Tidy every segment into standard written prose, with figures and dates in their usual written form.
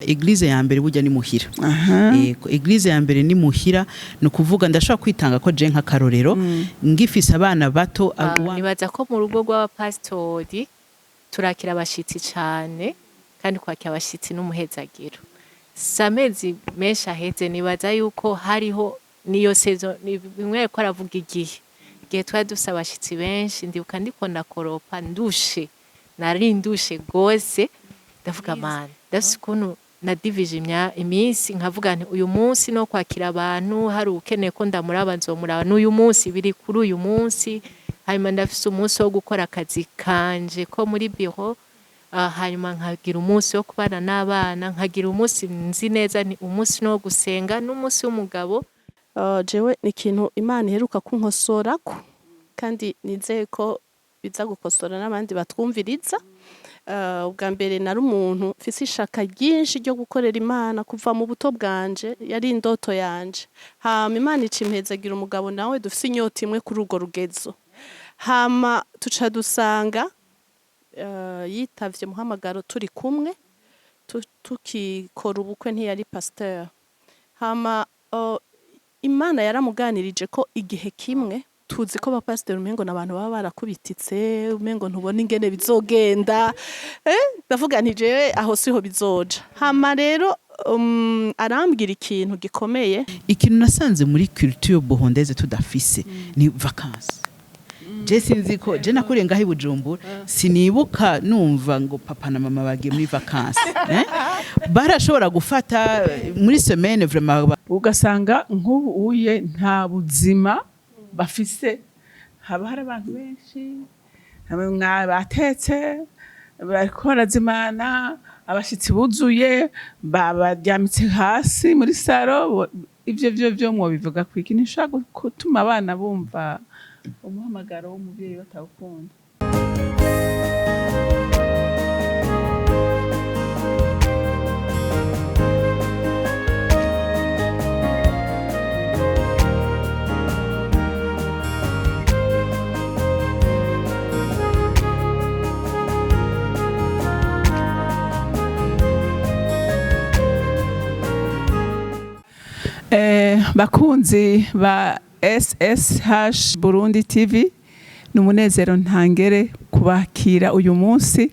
Église ya mbere burya ni muhira. Yego, église ya mbere ni muhira. Ni ukuvuga ndashobora kwitanga ko je nk'akarorero ngifise abana bato. Nibaza ko mu rugo rw'abapasitori turakira abashitsi cane, kandi kwakira abashitsi n'umuhezagiro. Si amezi menshi aheze, nibaza yuko hariho niyo saison bimwe yariko aravuga igihe twari dufise abashitsi benshi. Ndibuka ndiko ndakoropa ndushe, nari ndushe gose, ndavuga: "Mana, ndafise ukuntu nadivije iminsi." Nkavuga nti: "Uyu munsi no kwakira abantu, hari ukeneye ko ndamuraba, nzomuraba n'uyu munsi, biri kuri uyu munsi. Hanyuma ndafise umunsi wo gukora akazi kanje ko muri biro, hanyuma nkagira umunsi wo kubana n'abana, nkagira umunsi nzi neza ni umunsi no gusenga n'umunsi w'umugabo." Jewe ni ikintu Imana iheruka kunkosorako, kandi nizeye ko biza gukosora n'abandi batwumviriza. Ubwa mbere nari umuntu mfise ishaka ryinshi ryo gukorera Imana kuva mu buto bwanje, yari indoto yanje. Hama Imana ica impezagira umugabo nawe dufise inyota imwe kuri urwo rugezo. Hama tuca dusanga yitavye muhamagaro turi kumwe, tukikora ubukwe ntiyari pasteur. Hama Imana yaramuganirije ko igihe kimwe, tuzi ko abapasiteri umengo ni abantu baba barakubititse, umengo ntubona ingene bizogenda. Ndavuga nti: "Jewe aho siho bizoja." Hama rero arambwira ikintu gikomeye. Ikintu nasanze muri culture burundaise tudafise ni vacances. Je sinzi ko je nakuriye ngaho i Bujumbura, sinibuka numva ngo papa na mama bagiye muri vacances, eh? Barashobora gufata muri semaine vraiment. Ugasanga nk'ubu uye nta buzima bafise, haba hari abantu benshi batetse, bariko barazimana, abashitsi buzuye, babaryamitse hasi muri salon. Ivyo vyo mwobivuga kwiki? Ntishobora gutuma abana bumva umuhamagaro w'umuvyeyi batawukunda? Bakunzi ba SSH Burundi TV, ni umunezero ntangere kubakira uyu munsi.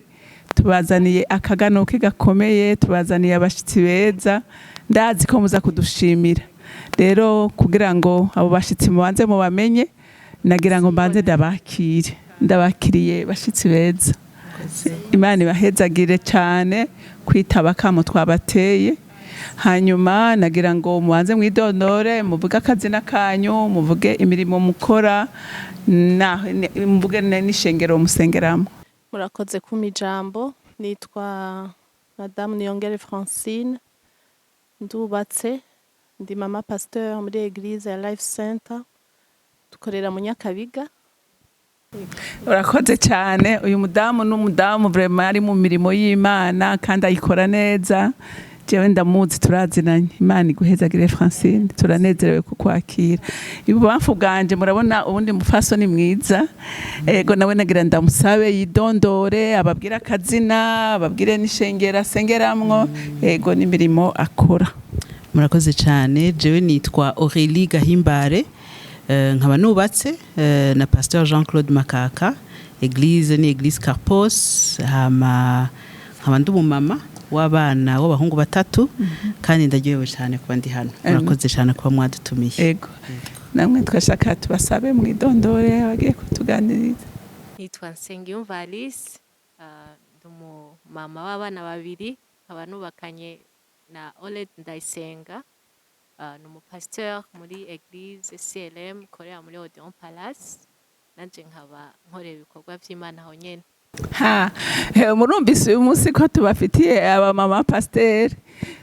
Tubazaniye akaganoke gakomeye, tubazaniye abashitsi beza, ndazi ko muza kudushimira. Rero kugira ngo abo bashitsi mubanze mubamenye, nagira ngo mbanze ndabakire. Ndabakiriye bashitsi beza, Imana ibahezagire cyane kwitaba kamo twabateye. Hanyuma nagira ngo mubanze mwidondore, muvuge akazina kanyu, muvuge imirimo mukora, muvuge n'ishengero musengeramo. Murakoze kumpa ijambo. Nitwa Madamu Niyongere Francine, ndubatse, ndi mama pasteur muri église ya Life Center, dukorera mu Nyakabiga. Urakoze cyane. Uyu mudamu ni umudamu vraiment ari mu mirimo y'Imana kandi ayikora neza. Jewe ndamuzi, turazinanye. Imana iguhezagire Francine, turanezerewe kukwakira. Ibubamfu bwanje murabona ubundi mufasoni mwiza. Ego, nawe nagira ndamusabe yidondore, ababwire akazina, ababwire n'ishengero asengeramwo, ego, n'imirimo akora. Murakoze cyane. Jewe nitwa Aurélie Gahimbare, nkaba nubatse na Pasteur Jean Claude Makaka. Église ni Église Carpos. Hama nkaba ndi umumama w'abana w'abahungu batatu, kandi ndaryohewe cyane kuba ndi hano. Murakoze cyane kuba mwadutumiye. Ego, namwe twashaka tubasabe mwidondore, abagiye kutuganiriza. Nitwa Nsengiyumva Alice, ndi umumama w'abana babiri, nkaba nubakanye na Oled Ndayisenga. Ni umupasiteur muri Eglise CLM ikorera muri Odeon Palace, nanje nkaba nkorera ibikorwa vy'Imana aho nyene. Ha, murumvise uyu munsi ko tubafitiye abamama pasiteri,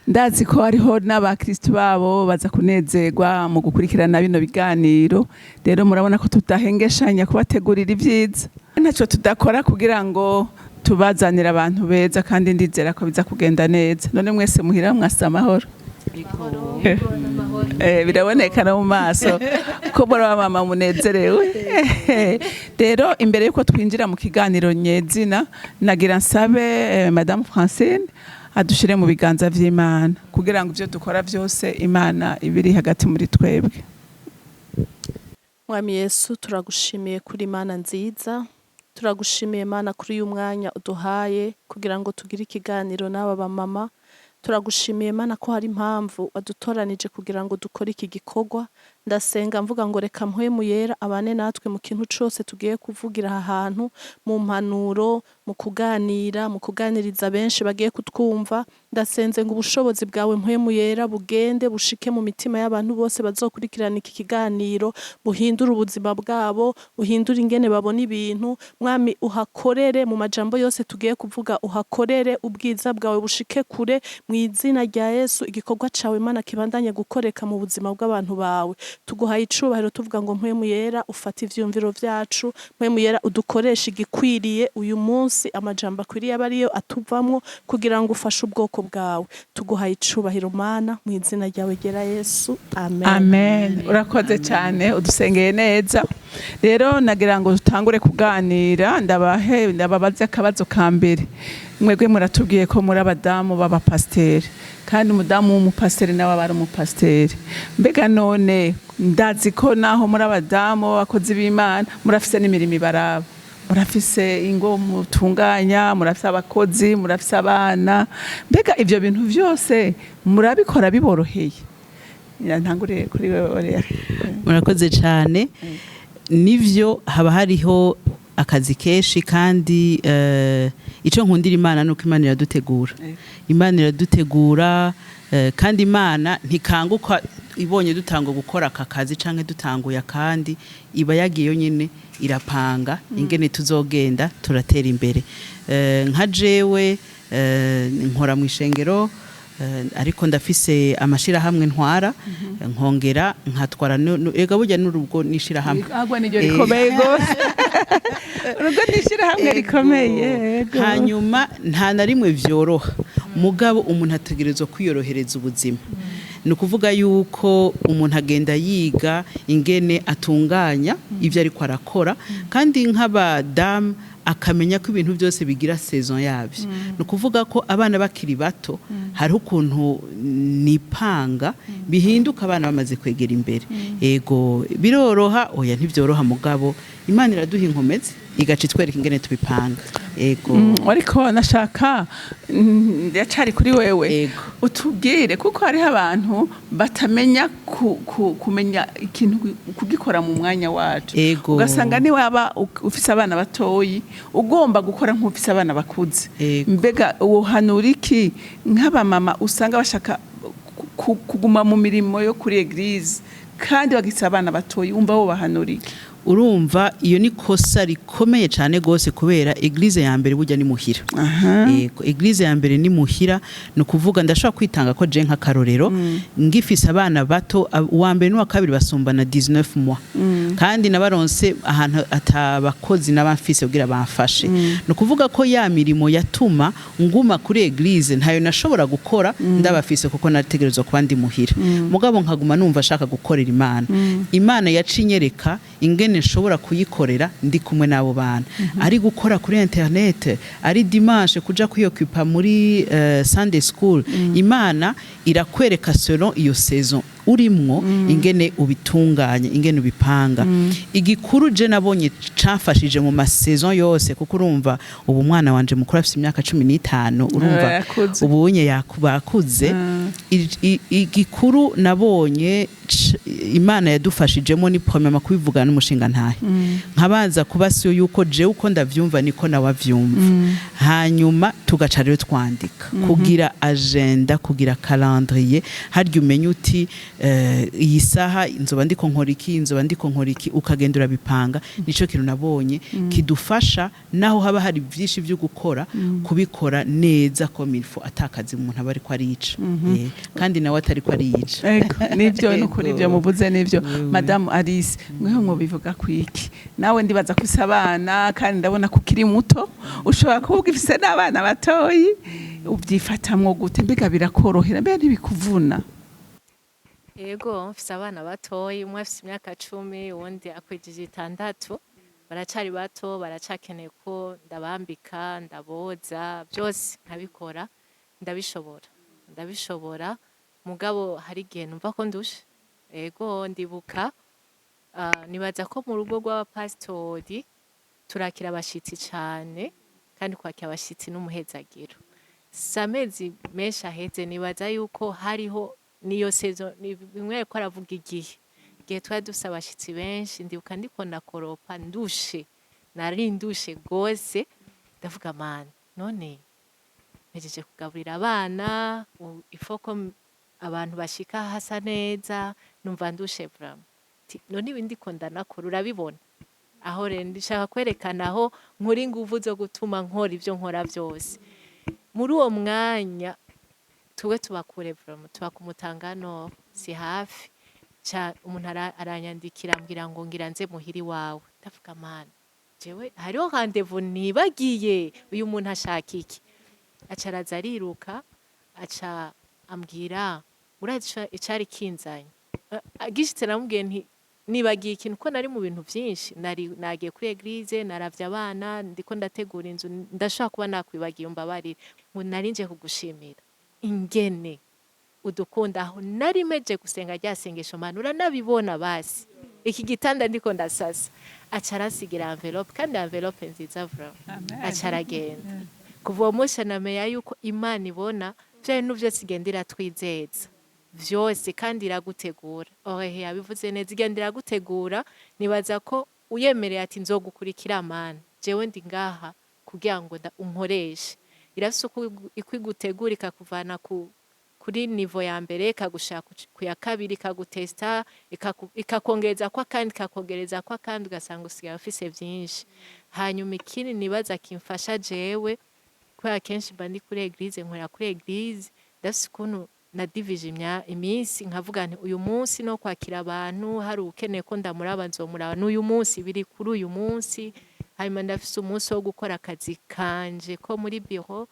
ndazi ko hariho n'abakristu babo baza kunezerwa mu gukurikirana bino biganiro. Rero murabona ko tudahengeshanya kubategurira ibyiza, ntacyo tudakora kugira ngo tubazanire abantu beza, kandi ndizera ko biza kugenda neza. None mwese muhira mwasa amahoro? Biraboneka no mu maso ko muri mama munezerewe. Rero imbere yuko twinjira mu kiganiro nyezina, nagira nsabe Madame Francine. Adushire mu biganza vy'Imana kugira ngo ivyo dukora vyose Imana ibiri hagati muri twebwe. Mwami Yesu, turagushimiye kuri Imana nziza. Turagushimiye Mana kuri uyu mwanya uduhaye kugira ngo tugire ikiganiro n'aba bamama. Turagushimiye Mana ko hari impamvu wadutoranije kugira ngo dukore iki gikorwa. Ndasenga mvuga ngo reka Mpwemu Yera abane natwe mu kintu cose tugiye kuvugira aha hantu, mu mpanuro, mu kuganira, mu kuganiriza benshi bagiye kutwumva. Ndasenze ngo ubushobozi bwawe, Mpwemu Yera, bugende bushike mu mitima y'abantu bose bazokurikirana iki kiganiro, buhindure ubuzima bwabo, buhindure ingene babona ibintu. Mwami, uhakorere mu majambo yose tugiye kuvuga, uhakorere, ubwiza bwawe bushike kure mu izina rya Yesu. Igikorwa cawe Mana kibandanye gukoreka mu buzima bw'abantu bawe. Tuguhaye icubahiro tuvuga ngo Mpwemu Yera ufate ivyumviro vyacu, Mpwemu Yera udukoreshe igikwiriye uyu munsi, amajambo akwiriye aba ariyo atuvamwo kugira ngo ufashe ubwoko bwawe. Tuguhaye icubahiro Mana, mu izina ryawe ryera Yesu, amen. Amen. Urakoze cyane, udusengeye neza. Rero nagira ngo dutangure kuganira, ndabahe ndababaze akabazo ka mbere. Mwebwe muratubwiye ko muri abadamu b'abapasiteri, kandi umudamu w'umupasiteri nawe aba ari umupasiteri. Mbega none ndazi ko naho muri abadamu b'abakozi b'Imana murafise n'imirimo ibaraba, murafise ingo mutunganya, murafise abakozi, murafise abana. Mbega ivyo bintu vyose murabikora biboroheye? Ntanguriye kuri wewe, Aurélie. Murakoze cyane. Nivyo, haba hariho akazi kenshi, kandi icyo nkundira Imana ni uko Imana iradutegura. Imana iradutegura, kandi Imana ntikanguka ibonye dutanga gukora aka kazi canke dutanguye akandi. Iba yagiye yonyine irapanga ingene tuzogenda turatera imbere. Nka jewe nkora mu ishengero, ariko ndafise amashirahamwe ntwara, nkongera nkatwara ega burya n'urugo n'ishirahamwe. Agwa niryo rikomeye gose, urugo n'ishyirahamwe rikomeye, yego. Hanyuma nta na rimwe vyoroha, mugabo umuntu ategerezwa kwiyorohereza ubuzima. Ni ukuvuga yuko umuntu agenda yiga ingene atunganya ibyo ariko arakora, kandi nk'abadamu akamenya ko ibintu byose bigira saison yabyo. Ni ukuvuga ko abana bakiri bato hariho ukuntu nipanga bihinduka, abana bamaze kwegera imbere, ego biroroha, oya ntibyoroha, mugabo Imana iraduha inkomezi igaca itwereka ingene tubipanga, ego. Ariko nashaka ndacari kuri wewe. Ego. Utubwire, kuko hariho abantu batamenya kumenya ikintu kugikora mu mwanya wacu. Ugasanga ni waba ufise abana batoyi ugomba gukora nk'ufise abana bakuze. Mbega uhanura iki nk'abamama usanga bashaka kuguma mu mirimo yo kuri église kandi bagise abana batoyi? Wumva bo bahanura iki? Urumva iyo ni kosa rikomeye cyane gose, kubera église ya mbere burya ni muhira. Yego, église ya mbere ni muhira. Ni ukuvuga ndashobora kwitanga ko je nk'akarorero ngifise abana bato, uwa mbere n'uwa kabiri basumbana 19 mois, kandi nabaronse ahantu atabakozi n'abamfise kugira bamfashe. Ni ukuvuga ko ya mirimo yatuma nguma kuri église ntayo nashobora gukora ndabafise, kuko nategerezwa kuba ndi muhira. Mugabo nkaguma numva ashaka gukorera Imana. Imana yaciye inyereka ingene nshobora kuyikorera ndi kumwe n'abo bana, ari gukora kuri internet, ari dimanche kuja kwiyokupa muri Sunday school. Imana irakwereka selon iyo saison urimwo ingene ubitunganya, ingene ubipanga. Igikuru je nabonye cafashije mu ma saison yose, kuko urumva ubu umwana wanje mukuru afise imyaka 15, urumva Yakuze. ubunye yakuze. Igikuru nabonye Imana yadufashijemo ni premièrement kubivugana n'umushinga ntahe, nkabanza kuba siyo yuko jewe uko ndavyumva niko nawe avyumva, hanyuma tugaca rero twandika, kugira agenda, kugira calendrier. Harya umenya uti iyi saha nzoba ndiko nkora iki, nzoba ndiko nkora iki, ukagenda urabipanga. Nico kintu nabonye kidufasha, naho haba hari byinshi byo gukora, kubikora neza comme il faut, atakazi umuntu aba ariko arica. Kandi nawe atari ko ariyica. Ego, nivyo nukuri ivyo muvuze nivyo. Wewe. Madamu Alice, mweho mwobivuga kwiki? Nawe ndibaza ko ufise abana, kandi ndabona ko ukiri muto, ushobora kuba ugifise n'abana batoyi. Ubyifatamwo gute? Mbega birakorohera? Mbega ntibikuvuna? Yego, mfise abana batoyi, umwe afise imyaka 10, uwundi akwijije 6. Baracari bato, baracakeneye ko ndabambika, ndaboza, byose nkabikora. Ndabishobora, ndabishobora, mugabo hari igihe numva ko ndushe. Ego, ndibuka, nibaza ko mu rugo rw'abapasitori turakira abashitsi cane, kandi kwakira abashitsi n'umuhezagiro. Si amezi menshi aheze, nibaza yuko hariho niyo saison bimwe ariko aravuga igihe twari dufise abashitsi benshi. Ndibuka ndiko ndakoropa ndushe, nari ndushe gose. Ndavuga: "Mana, none mpejeje kugaburira abana, ifoko abantu bashika hasa neza, numva ndushe vraiment." Ati: "None ibi ndiko ndanakora urabibona?" Aho rero ndishaka kwerekana aho nkura inguvu zo gutuma nkora ivyo nkora vyose muri uwo mwanya. Tuwe tubakure vraiment, tuba ku Mutangano, si hafi. Ca umuntu aranyandikira ambwira ngo ngira nze muhiri wawe. Ndavuga: "Mana, jewe hariho rendez-vous nibagiye, uyu muntu ashaka iki?" Aca araza ariruka, aca ambwira: "Urazi icari kinzanye?" Agishitse namubwiye nti nibagiye ikintu, ko nari mu bintu vyinshi, nari nagiye kuri église, naravye abana, ndiko ndategura inzu, ndashobora kuba nakwibagiye, umbabarire. Ngo nari nje kugushimira ingene udukunda. Aho nari meje gusenga rya sengesho: "Mana, uranabibona, basi iki gitanda ndiko ndasasa." Aca arasigira enveloppe, kandi enveloppe nziza vraiment. Aca aragenda. Kuva uwo munsi namenya yuko Imana ibona vya bintu vyose, igenda iratwizeza vyose kandi iragutegura. Orehe yabivuze neza, igenda iragutegura. Nibaza ko uyemereye ati: "Nzogukurikira Mana, jewe ndi ngaha kugira ngo unkoreshe," irafise uko igutegura, ikakuvana kuri niveau ya mbere ikagushaka ku ya kabiri, ikagutesta, ikakongereza ko akandi, ikakongereza ko akandi, ugasanga usigaye ufise vyinshi. Hanyuma ikindi nibaza kimfasha jewe, kubera kenshi mba ndi kuri église, nkorera kuri église, ndafise ukuntu nadivije iminsi, nkavuga nti uyu munsi no kwakira abantu, hari ukeneye ko ndamuraba nzomuraba, n'uyu munsi biri kuri uyu munsi. Hanyuma ndafise umunsi wo gukora akazi kanje ko muri biro,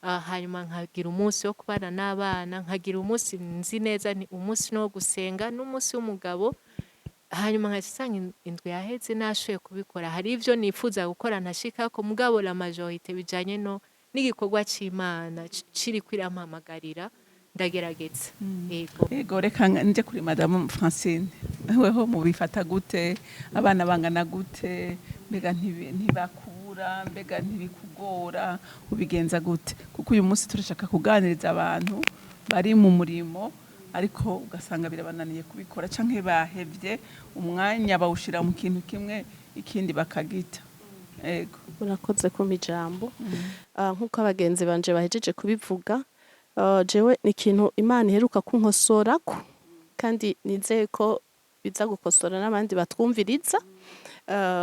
hanyuma nkagira umunsi wo kubana n'abana, nkagira umunsi nzi neza ni umunsi no gusenga n'umunsi w'umugabo. Hanyuma nkasanga indwi yaheze nashoboye kubikora. Hari ivyo nifuza gukora ntashikako, mugabo la majorité bijanye no n'igikorwa c'Imana ciriko irampamagarira, ndagerageza. Yego. Ego, reka nje kuri Madamu Francine. Weho mubifata gute? Abana bangana gute? Mbega ntibakubura? Mbega ntibikugora? Ubigenza gute? Kuko uyu munsi turashaka kuganiriza abantu bari mu murimo, ariko ugasanga birabananiye kubikora, canke bahevye umwanya bawushira mu kintu kimwe, ikindi bakagita. Ego. Urakoze kumpa ijambo. Nk'uko abagenzi banje bahejeje kubivuga, jewe ni ikintu Imana iheruka kunkosorako, kandi nizeye ko biza gukosora n'abandi batwumviriza.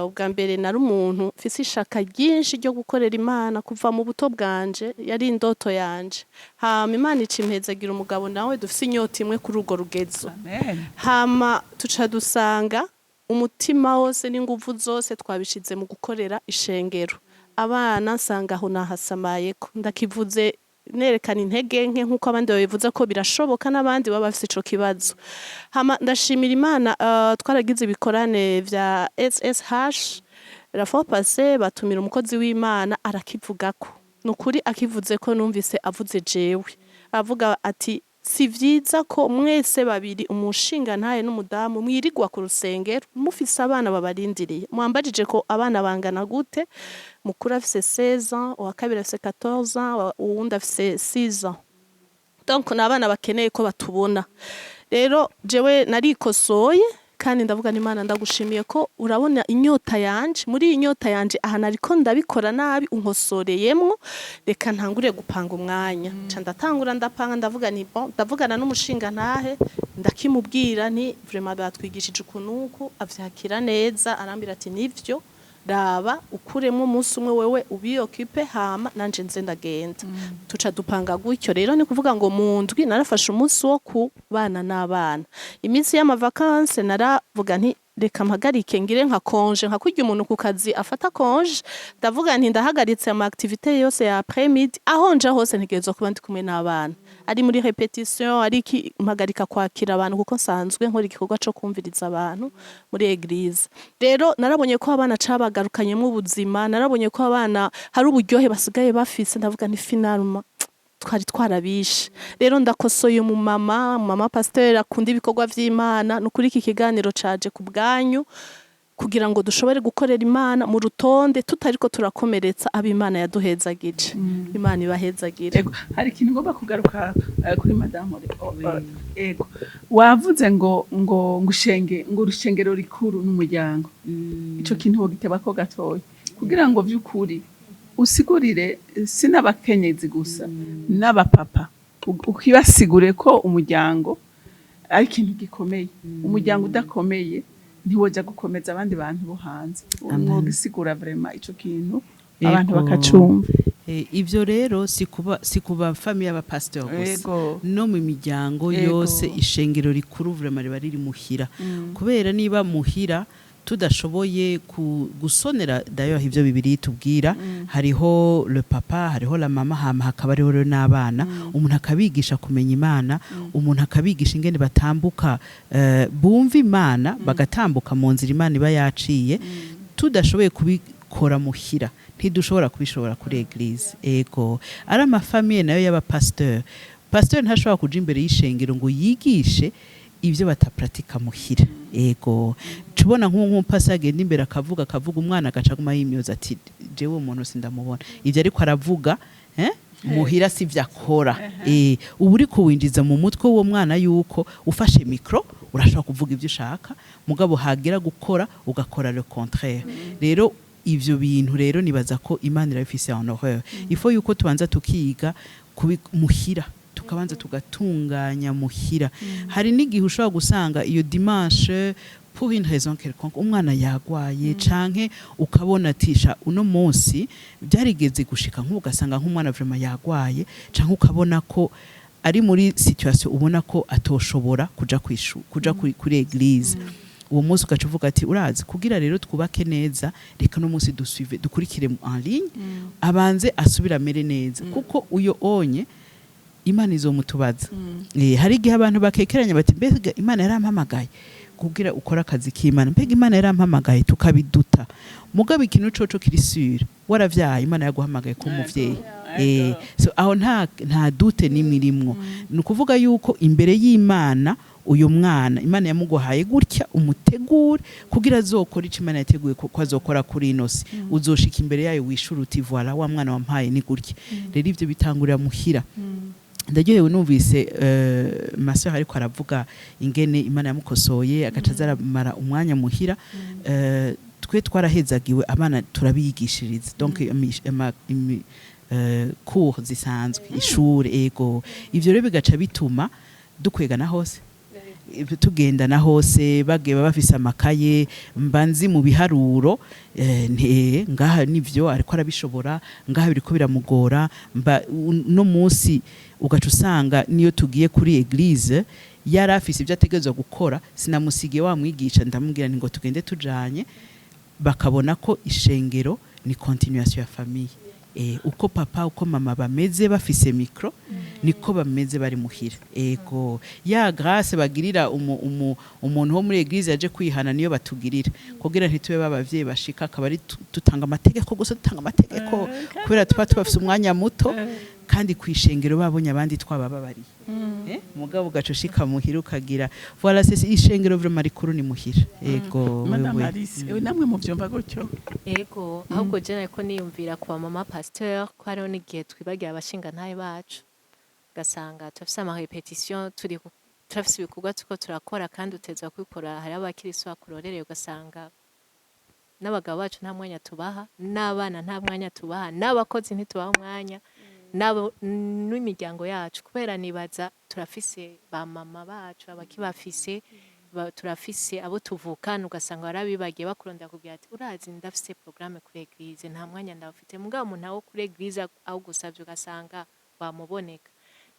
Ubwa mbere nari umuntu mfise ishaka ryinshi ryo gukorera Imana kuva mu buto bwanje, yari indoto yanje. Hama Imana ica impezagira umugabo nawe dufise inyota imwe kuri urwo rugezo. Amen. Hama tuca dusanga umutima wose n'inguvu zose twabishize mu gukorera ishengero. Abana nsanga aho nahasamayeko. Ndakivuze nerekana intege nke, nk'uko abandi babivuze ko birashoboka n'abandi baba bafise ico kibazo. Hama ndashimira Imana, twaragize ibikorane vya SSH la fois passée, batumira umukozi w'Imana arakivugako. Nukuri akivuze ko numvise avuze jewe, avuga ati: "Si vyiza ko mwese babiri, umushinga ntaye n'umudamu, mwirigwa ku rusengero mufise abana babarindiriye." Mwambajije ko abana bangana gute? Mukuru afise 16 ans, uwa kabiri afise 14 ans, uwundi afise 6 ans. Donc ni abana bakeneye ko batubona. Rero jewe narikosoye kandi ndavuga: "Imana, ndagushimiye ko urabona inyota yanje. Muri iyi nyota yanje aha nariko ndabikora nabi, unkosoreyemwo. Reka ntangure gupanga umwanya." Ca ndatangura ndapanga, ndavuga nti bon, ndavugana n'umushinga ntahe, ndakimubwira nti vraiment batwigishije ukuntu uku. Avyakira neza, arambwira ati: "Nivyo, raba ukuremo umunsi umwe wewe ubiyokipe, hama nanje nze ndagenda." Tuca dupanga gutyo. Rero ni kuvuga ngo mu ndwi narafashe umunsi wo kubana n'abana. Iminsi y'amavakanse naravuga nti reka mpagarike, ngire nka congé, nka kurya umuntu ku kazi afata congé. Ndavuga nti ndahagaritse ama activité yose ya après midi. Aho nja hose ntegerezwa kuba ndi kumwe n'abana, ari muri répétition, ari iki. Mpagarika kwakira abantu kuko nsanzwe nkora igikorwa co kumviriza abantu muri église. Rero narabonye ko abana cabagarukanyemo ubuzima, narabonye ko abana hari uburyohe basigaye bafise. Ndavuga nti finalement Twari twarabishe. Rero ndakosoye umumama, mama pasteur akunda ibikorwa vy'Imana. Nukuri iki kiganiro caje ku bwanyu kugira ngo dushobore gukorera Imana mu rutonde, tutariko turakomeretsa abo Imana yaduhezagije. Imana ibahezagire. Ego, hari ikintu ngomba kugaruka kuri madamu. Ego, wavuze ngo ushenge, ngo urushengero rikuru n'umuryango. Ico kintu wogitebako gatoya kugira ngo vy'ukuri usigurire si n'abakenyezi gusa, n'abapapa, ukibasigure ko umuryango ari ikintu gikomeye. Umuryango udakomeye ntiwoja gukomeza abandi bantu bo hanze. Amen. Mwogisigura vraiment ico kintu abantu Ego. bakacumva. Ivyo rero si kuba famille y'abapasteur gusa, no mu miryango yose ishengero rikuru vraiment riba riri muhira, kubera niba muhira tudashoboye gusonera, d'ailleurs ivyo Bibiliya itubwira, hariho le papa, hariho la mama, hama hakaba hariho rero n'abana. Umuntu akabigisha kumenya Imana, umuntu akabigisha ingene batambuka, bumva Imana, bagatambuka mu nzira Imana iba yaciye. Tudashoboye kubikora muhira, ntidushobora kubishobora kuri église. Ego, ari ama famille nayo y'abapasteur, pasteur ntashobora kuja imbere y'ishengero ngo yigishe ibyo batapratika muhira. Ego, tubona nk'umupasi agenda imbere akavuga, umwana agaca aguma yimyoza ati: "Jewe umuntu sindamubona ibyo ariko aravuga, eh? Muhira sivyo akora." Uba uri kuwinjiza mu mutwe w'uwo mwana yuko ufashe micro urashobora kuvuga ibyo ushaka, mugabo hagera gukora ugakora le contraire. Rero ivyo bintu rero nibaza ko Imana irabifise en horreur. Il faut yuko tubanza tukiga muhira, tukabanza tugatunganya muhira. Hari n'igihe ushobora gusanga iyo dimanche, pour une raison quelconque, umwana yagwaye, canke ukabona atisha uno munsi byarigeze gushika, nk'ubu ugasanga nk'umwana vraiment yagwaye, canke ukabona ko ari muri situation ubona ko atoshobora kuja kwishu kuja kuri église uwo munsi, ugaca uvuga ati: "Urazi, kugira rero twubake neza, reka no munsi dusuive, dukurikire en ligne, abanze asubire amere neza," kuko uyo onye Imana izomutubaza. Hari igihe abantu bakekeranya bati: "Mbega Imana yarampamagaye kugira ukora akazi k'Imana? Mbega Imana yarampamagaye?" Tukabiduta. Mugabo ikintu coco kiri sûr, waravyaye, Imana yaguhamagaye kuba umuvyeyi. So aho nta doute nimwe irimwo. Ni ukuvuga yuko imbere y'Imana uyu mwana Imana yamuguhaye gutya, umutegure kugira azokora ico Imana yateguye ko azokora kuri ino si. Uzoshika imbere yayo wishura uti: "Voilà, wa mwana wampaye ni gutya." Rero ivyo bitangurira muhira. Ndaryohewe numvise ma sœur ariko aravuga ingene Imana yamukosoye, agaca aza aramara umwanya muhira. Twe twarahezagiwe, abana turabigishiriza, donc cours zisanzwe, ishure. Ego, ivyo rero bigaca bituma dukwegana hose, tugendana hose, bagiye baba bafise amakaye, mba nzi mu biharuro, ngaha nivyo ariko arabishobora, ngaha biriko biramugora. Mba no munsi ugaca usanga niyo tugiye kuri église yari afise ibyo ategerezwa gukora, sinamusigiye wa mwigisha, ndamubwira nti ngo tugende tujanye, bakabona ko ishengero ni continuation ya famille. Uko papa, uko mama bameze bafise micro, niko bameze bari muhira. Ego, ya grâce bagirira umuntu wo muri église yaje kwihana niyo batugirira, kugira ntitube babavyeyi bashika akaba ari dutanga amategeko gusa, dutanga amategeko kubera tuba tubafise umwanya muto, kandi kwishengero babonye abandi twabababariye. Mugabo ugaca ushika muhira ukagira voilà, c'est ishengero vraiment rikuru ni muhira. Ego. Madame Wewe. Alice, ewe namwe muvyumva gutyo? Ego, ahubwo je nariko niyumvira ku mama pasteur ko hariho n'igihe twibagira abashingantahe bacu, ugasanga turafise ama répétition, turafise ibikorwa turiko turakora kandi uteza kubikora, hariho abakirisu bakurorereye, ugasanga n'abagabo bacu nta mwanya tubaha, n'abana nta mwanya tubaha, n'abakozi ntitubaha umwanya, nabo n'imiryango yacu, kubera nibaza turafise ba mama bacu abakibafise, turafise abo tuvukana, ugasanga barabibagiye bakurondera kugira ati: "Urazi ndafise programme kuri église, nta mwanya ndafite." Mugabo umuntu awo kuri église awugusavye ugasanga wamuboneka.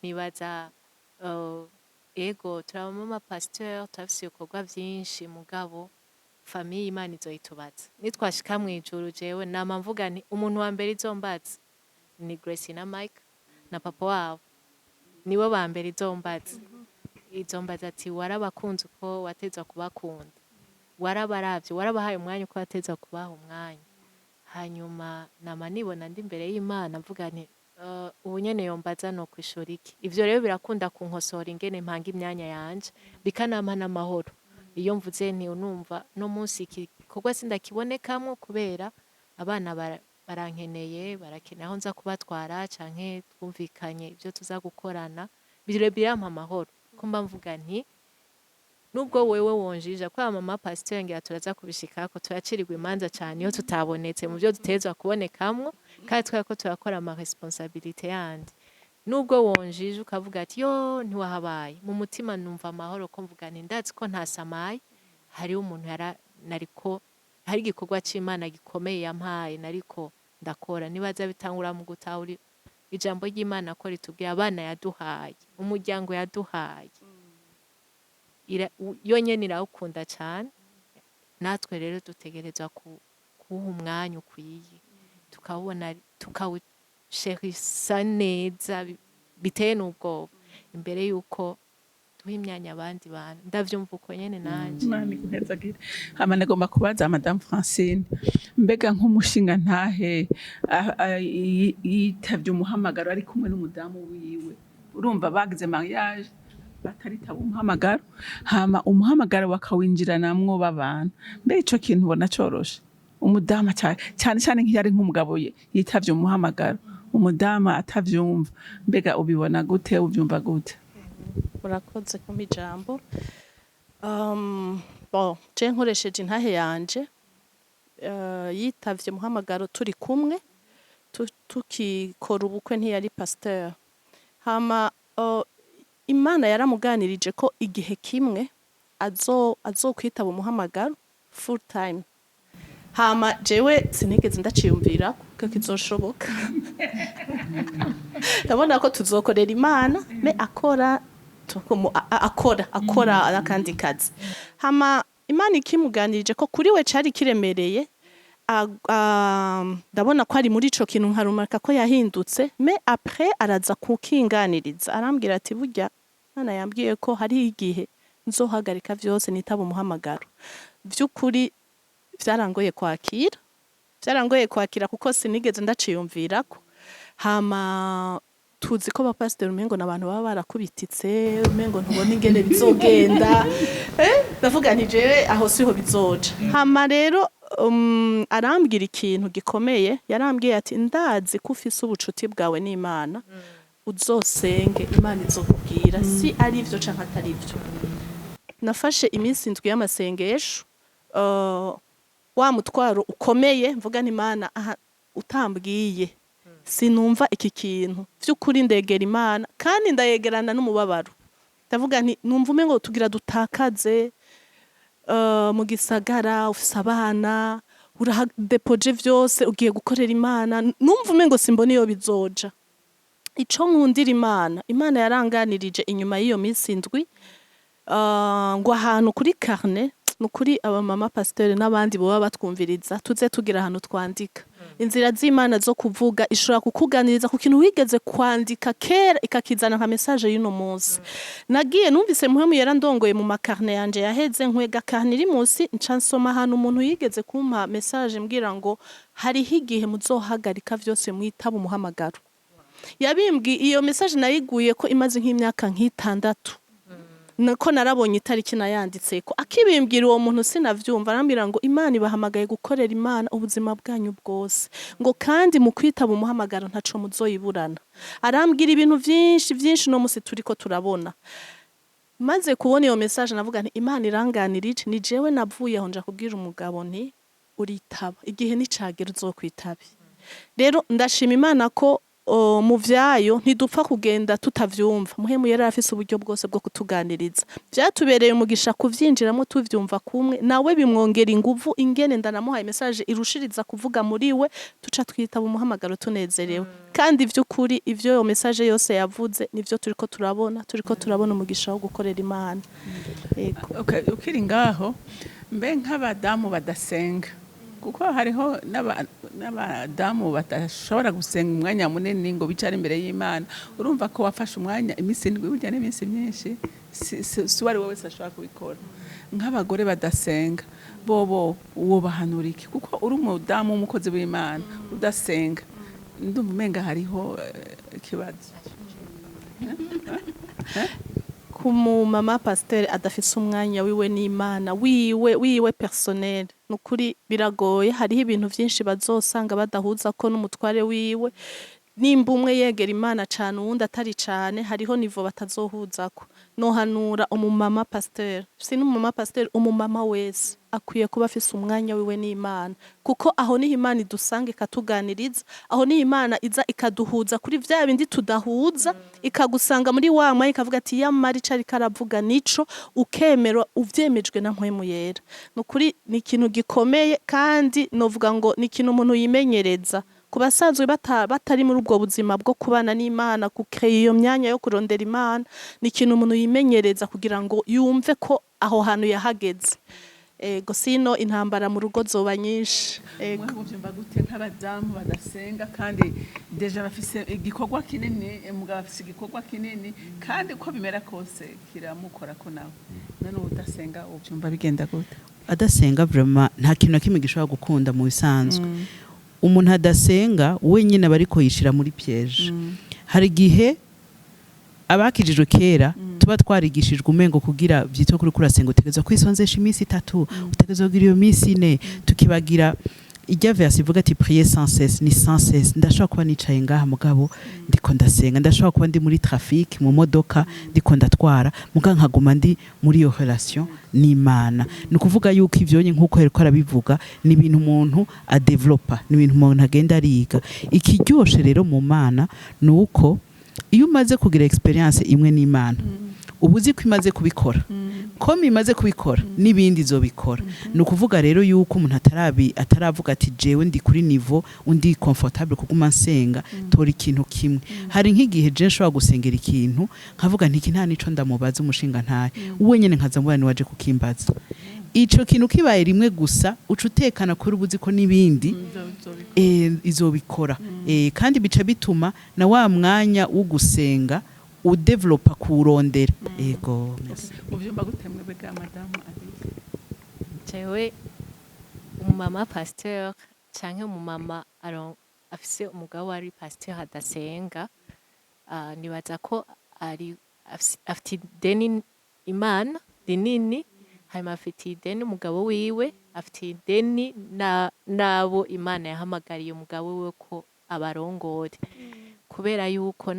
Nibaza ego, turaba mama pasteur, turafise ibikorwa vyinshi, mugabo famille Imana izoyitubaza nitwashika mw'ijuru. Jewe nama mvuga nti umuntu wa mbere izombaza ni Grace na Mike na papa wabo, nibo ba mbere izombaza. Izombaza ati: "Warabakunze uko watezwa kubakunda? Warabaravye? Warabahaye umwanya uko watezwa kubaha umwanya?" Hanyuma nama nibona ndi imbere y'Imana mvuga nti Ubu nyene yombaza no kwishura iki? Ivyo rero birakunda kunkosora ingene mpanga imyanya yanje, bikanampa n'amahoro iyo mvuze nti: "Unumva no munsi iki gikorwa sindakibonekamwo kubera abana barankeneye, barakeneye aho nza kubatwara canke twumvikanye ivyo tuza gukorana." Birampa amahoro ko mba mvuga nti nubwo wewe wonjija kwa mama pasteur, ngira turaza kubishikako, turacirirwa imanza cane iyo tutabonetse mu byo dutegerezwa kubonekamwo, kandi twari ko turakora ama responsabilité yandi. Nubwo wonjije ukavuga ati: "Yo, ntiwahabaye," mu mutima numva amahoro ko mvuga nti: "Ndazi ko ntasamaye, hariho umuntu yara nariko, hari igikorwa c'Imana gikomeye yampaye nariko ndakora." Nibaza bitangura mu gutahura ijambo ry'Imana ko ritubwira abana yaduhaye, umuryango yaduhaye. Yonyene irawukunda cane. Natwe rero dutegerezwa kuwuha umwanya ukwiye, tukawubona, tukawusherisa neza biteye n'ubwoba imbere yuko duha imyanya abandi bantu. Ndavyumva uko nyene nanje. Imana iguhezagire. Hama nagomba kubaza Madame Francine, mbega nk'umushinga ntahe yitavye umuhamagaro ari kumwe n'umudamu wiwe, urumva bagize mariage bataritaba umuhamagaro, hama umuhamagaro bakawinjiranamwo babana, mbe ico kintu ubona coroshe? Umudamu cyane cyane nk'iyo ari nk'umugabo yitavye umuhamagaro, umudamu atavyumva, mbega ubibona gute, uvyumva gute? Murakoze kumpa ijambo. Bon, je nkoresheje intahe yanje, yitavye muhamagaro turi kumwe, tukikora ubukwe ntiyari pasteur. Hama Imana yaramuganirije ko igihe kimwe azokwitaba umuhamagaro full time. Hama jewe sinigeze ndaciyumvira ko kizoshoboka. Ndabona ko tuzokorera Imana me akora akora akandi kazi. Hama Imana ikimuganirije ko kuri we cari kiremereye, ndabona ko ari muri ico kintu, nkarumaka ko yahindutse. Mais après araza kukinganiriza, arambwira ati: "Burya Imana yambwiye ko hari igihe nzohagarika vyose nitaba umuhamagaro." Vy'ukuri vyarangoye kwakira, vyarangoye kwakira kuko sinigeze ndaciyumvirako. Hama tuzi ko abapasiteri umengo n'abantu baba barakubititse, umengo ntubona ingene bizogenda. Ndavuga nti: "Jewe aho siho bizoja." Hama rero arambwira ikintu gikomeye. Yarambwiye ati: "Ndazi ko ufise ubucuti bwawe n'Imana, uzosenge, Imana izokubwira si ari ivyo canke atari ivyo." Nafashe iminsi 7 y'amasengesho, wa mutwaro ukomeye, mvuga nti: "Imana, aha utambwiye sinumva iki kintu." Vy'ukuri ndegera Imana kandi ndayegerana n'umubabaro. Ndavuga nti: "Numva umengo tugira dutakaze mu gisagara, ufise abana, urahadepoje vyose, ugiye gukorera Imana, numva umengo simbona iyo bizoja." Ico nkundira Imana, Imana yaranganirije inyuma y'iyo minsi 7, ngo ahantu kuri carnet. Nukuri abamama pasiteri n'abandi boba batwumviriza, tuze tugira ahantu twandika inzira z'Imana zo kuvuga. Ishobora kukuganiriza ku kintu wigeze kwandika kera, ikakizana nka message y'uno munsi. Nagiye numvise Muhemu yarandongoye mu ma carnet yanje yaheze, nkwega carnet iri munsi, nca nsoma ahantu umuntu yigeze kumpa message mbwira ngo hariho igihe muzohagarika vyose mwitaba umuhamagaro. Yabimbwi iyo message nayiguye ko imaze nk'imyaka nk'itandatu, nako narabonye itariki nayanditseko. Akibimbwira uwo muntu sinavyumva. Arambwira ngo Imana ibahamagaye gukorera Imana ubuzima bwanyu bwose, ngo kandi mu kwitaba umuhamagaro ntaco muzoyiburana. Arambwira ibintu vyinshi vyinshi no musi turiko turabona. Maze kubona iyo message navuga nti: "Imana iranganirije." Ni jewe navuye aho nja kubwira umugabo nti: "Uritaba, igihe nicagera uzokwitabe." Rero ndashima Imana ko mu vyayo ntidupfa kugenda tutavyumva. Muhemu yari afise uburyo bwose bwo kutuganiriza. Vyatubereye umugisha kuvyinjiramo tuvyumva kumwe nawe, bimwongera inguvu ingene ndanamuhaye message irushiriza kuvuga muri we, tuca twitaba umuhamagaro tunezerewe. Kandi vy'ukuri ivyo iyo message yose yavuze nivyo turiko turabona, turiko turabona umugisha wo gukorera Imana. Yego. Okay, ukiri ngaho, mbe nk'abadamu badasenga, kuko hariho n'abadamu badashobora gusenga umwanya munini ngo bicare imbere y'Imana, urumva ko wafashe umwanya iminsi 7, burya n'iminsi myinshi, si uwo ari we wese ashobora kubikora. Nk'abagore badasenga bobo uwo bahanura iki? Kuko uri umudamu w'umukozi w'Imana udasenga. Ndumva umenga hariho ikibazo. Ku mumama pasiteri adafise umwanya wiwe n'Imana, wiwe wiwe personnel, nukuri biragoye. Hariho ibintu vyinshi bazosanga badahuza ko n'umutware wiwe. Nimba umwe yegera Imana cane, uwundi atari cane, hariho niveau batazohuzako. Nohanura umumama pasiteri, si n'umumama pasiteri, umumama wese akwiye kuba afise umwanya wiwe n'Imana, kuko aho niho Imana idusanga ikatuganiriza, aho niho Imana iza ikaduhuza kuri vya bindi tudahuza, ikagusanga muri wa mwanya ikavuga ati: "Yamara ico ariko aravuga nico", ukemera uvyemejwe na Mpwemu Yera. Nukuri ni ikintu gikomeye, kandi novuga ngo ni ikintu umuntu yimenyereza. Ku basanzwe batari muri ubwo buzima bwo kubana n'Imana, gukreya iyo myanya yo kurondera Imana, ni ikintu umuntu yimenyereza kugira ngo yumve ko aho hantu yahageze. Ego, sino intambara mu rugo zoba nyinshi. Ego. Mwe muvyumva gute nk'abadamu badasenga, kandi déjà bafise igikorwa kinini? Umugabo afise igikorwa kinini, kandi uko bimera kose kiramukora ko nawe. None ubu udasenga uvyumva bigenda gute? Adasenga, vraiment nta kintu na kimwe gishobora gukunda. Mu bisanzwe umuntu adasenga wenyine aba ariko yishira muri piège. Hari igihe abakijijwe kera tuba twarigishijwe umengo kugira vyitwa kuri kurasenga utegerezwa kwisonzesha iminsi 3, utegerezwa kugira iyo minsi 4, tukibagira ijya verse ivuga ati: "Priez sans cesse." Ni sans cesse. Ndashobora kuba nicaye ngaha mugabo ndiko ndasenga, ndashobora kuba ndi muri trafic mu modoka ndiko ndatwara, muga nkaguma ndi muri iyo relation n'Imana. Ni ukuvuga yuko ivyonye nkuko yariko arabivuga, ni ibintu umuntu adevelopa, ni ibintu umuntu agenda ariga. Ikiryoshe rero mu Mana ni uko iyo umaze kugira expérience imwe n'Imana, uba uzi ko imaze kubikora, ko imaze kubikora n'ibindi izobikora. Ni ukuvuga rero yuko umuntu ataravuga ati: "Jewe ndi kuri niveau undi confortable kuguma nsenga", tora ikintu kimwe. Hari nk'igihe je nshobora gusengera ikintu nkavuga nti: "Iki nta nico ndamubaza umushinga ntaye wenyene", nkaza mubona waje kukimbaza. Ico kintu kibaye rimwe gusa, uca utekana kuri ubuzi ko n'ibindi izobikora. Kandi bica bituma na wa mwanya wo gusenga udevelopa kuwurondera. Ego, merci. Muvyumva gute mwebwe ga madamu Alice? Jewe umumama pasteur canke umumama afise umugabo ari pasteur adasenga, nibaza ko ari afite ideni Imana rinini, hanyuma afite ideni umugabo wiwe, afite ideni n'abo Imana yahamagariye umugabo wiwe ko abarongore, kubera yuko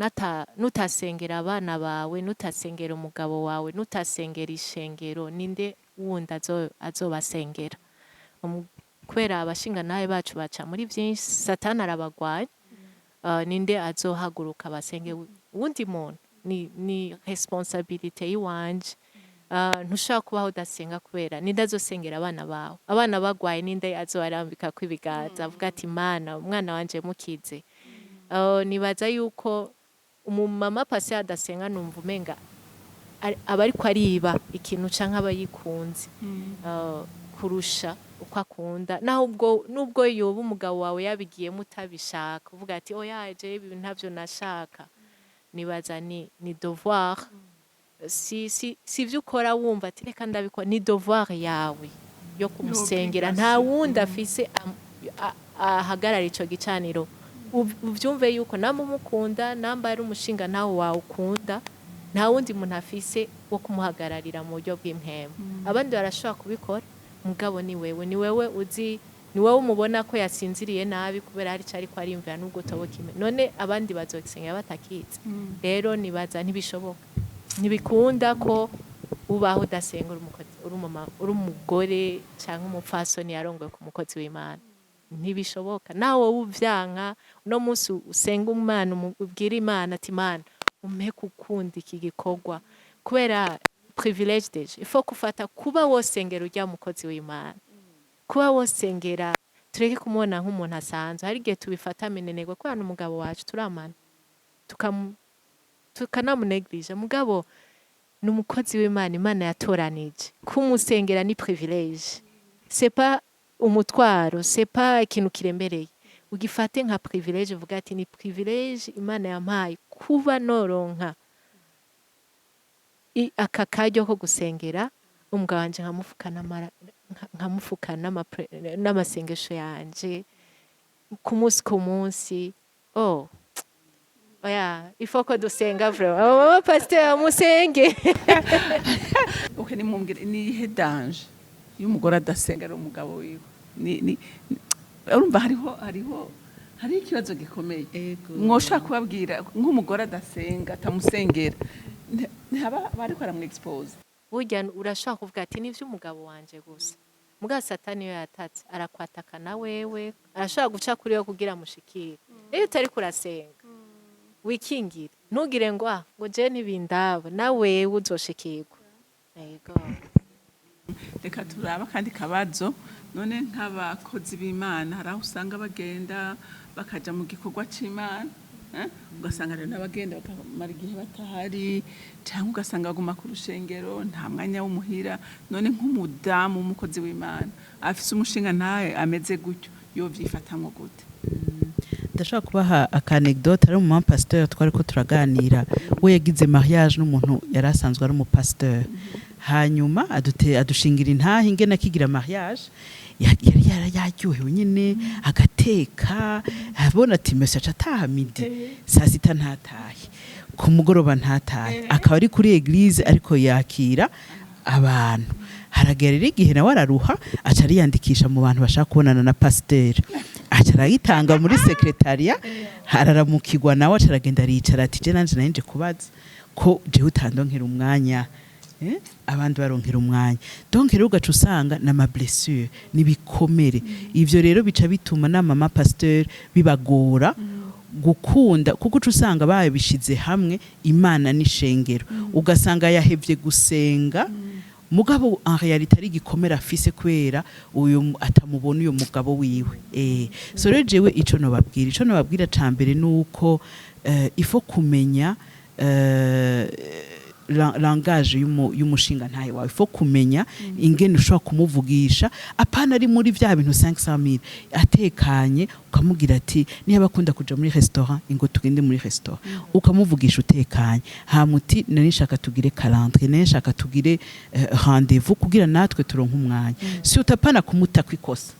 nutasengera abana bawe, nutasengera umugabo wawe, nutasengera ishengero, ninde wundi azobasengera? Kubera abashingantahe bacu baca muri vyinshi, Satani arabagwanya. Ninde azohaguruka basenge wundi muntu? Ni responsabilité yiwanje. Ntushobora kubaho udasenga, kubera ninde azosengera abana bawe? Abana bagwaye, ninde azobarambikako ibiganza avuga ati: "Mana, umwana wanje mukize"? Nibaza yuko umumama pasi adasenga, numva umenga aba ariko ariba ikintu canke aba yikunze kurusha uko akunda. Naho ubwo nubwo yoba umugabo wawe yabigiyemo utabishaka, uvuga ati: "Oya, jewe ibi ntavyo nashaka", nibaza ni devoir. Si ivyo ukora wumva ati: "Reka ndabikora", ni devoir yawe yo kumusengera. Nta wundi afise ahagarara ico gicaniro. Uvyumve yuko namba umukunda, namba ari umushinga ntawe wawe ukunda, nta wundi muntu afise wo kumuhagararira mu buryo bw'impwemu. Abandi barashobora kubikora, mugabo ni wewe uzi, ni wowe umubona ko yasinziriye nabi kubera hari ico ariko ariyumvira, nubwo utoboka ime. None abandi bazogisengera batakizi? Rero nibaza ntibishoboka, ntibikunda ko ubaho udasenga uri umukozi, uri umumama, uri umugore canke umupfasoni yarongoye ku mukozi w'Imana. Ntibishoboka. Nawe wowe uvyanka uno munsi, usenga Imana, ubwire Imana ati: "Imana, umpe gukunda iki gikorwa", kubera privilège déjà il faut kufata kuba wosengera urya mukozi w'Imana, kuba wosengera. Tureke kumubona nk'umuntu asanzwe. Hari igihe tubifata minenegwe kubera n'umugabo wacu turamana, tukanamuneglige, mugabo ni umukozi w'Imana Imana yatoranije. Kumusengera ni privilège, c'est pas umutwaro, c'est pas ikintu kiremereye. Ugifate nka privilège, uvuga ati: "Ni privilège Imana yampaye kuba noronka aka karyo ko gusengera umugabo wanje, nkamufuka n'amasengesho yanje ku munsi ku munsi." Oh, oya, il faut ko dusenga vraiment. Mama pasteur, musenge. Okay, nimumbwire, ni ihe danger iyo umugore adasenga ari umugabo wiwe? Urumva hariho ikibazo gikomeye. Ego. Mwoshobora kubabwira nk'umugore adasenga, atamusengera, ntihaba bariko aramwexpose? Burya urashobora kuvuga ati ni iby'umugabo wanje gusa, muga Satani iyo yatatse arakwataka, na wewe arashobora guca kuri we kugira mushikire. Iyo utari kurasenga wikingire, ntugire ngo ah, ngo je ntibindaba, na wewe uzoshikirwa. Yego. Reka turaba akandi kabazo. None nk'abakozi b'Imana, hari aho usanga bagenda bakaja mu gikorwa c'Imana, eh? Ugasanga rero n'abagenda bakamara igihe batahari, cyangwa ugasanga baguma ku rushengero, nta mwanya w'umuhira. None nk'umudamu w'umukozi w'Imana afise umushinga ntaye ameze gutyo, yovyifatamwo gute? Ndashobora kubaha aka anecdote. Ari umu pasteur twari ko turaganira, we yagize mariage n'umuntu yari asanzwe ari umupasteur, hanyuma adushingira intahe ingene akigira mariage yari yaryohewe nyine, agateka, abona ati monsieur aca ataha midi, saa sita ntatahe, ku mugoroba ntatahe, akaba ari kuri église ariko yakira abantu. Haragera rero igihe nawe araruha, aca ariyandikisha mu bantu bashaka kubonana na pasiteri, aca arayitanga muri secrétariat, araramukirwa nawe, aca aragenda aricara, ati je nanje nari nje kubaza ko jewe utandonkera umwanya, abandi baronkera umwanya. Donc rero ugaca usanga na blessure nibikomere. Ivyo rero bica bituma na mama pasteur bibagora gukunda, kuko uca usanga babishize hamwe Imana n'ishengero, ugasanga yahevye gusenga, mugabo en réalité ari igikomere afise kubera uyu atamubona uyu mugabo wiwe. So rero jewe ico nobabwira ca mbere nuko il faut kumenya langage y'umushinga ntahe wawe. Il faut kumenya ingene ushobora kumuvugisha, apana ari muri vya bintu 500,000, atekanye, ukamubwira ati niba akunda kuja muri restaurant, ingo tugende muri restaurant, ukamuvugisha utekanye, hamuti nari nshaka tugire calendrier, nari nshaka tugire rendez-vous kugira natwe turonke umwanya. Si utapana kumuta kwikosa,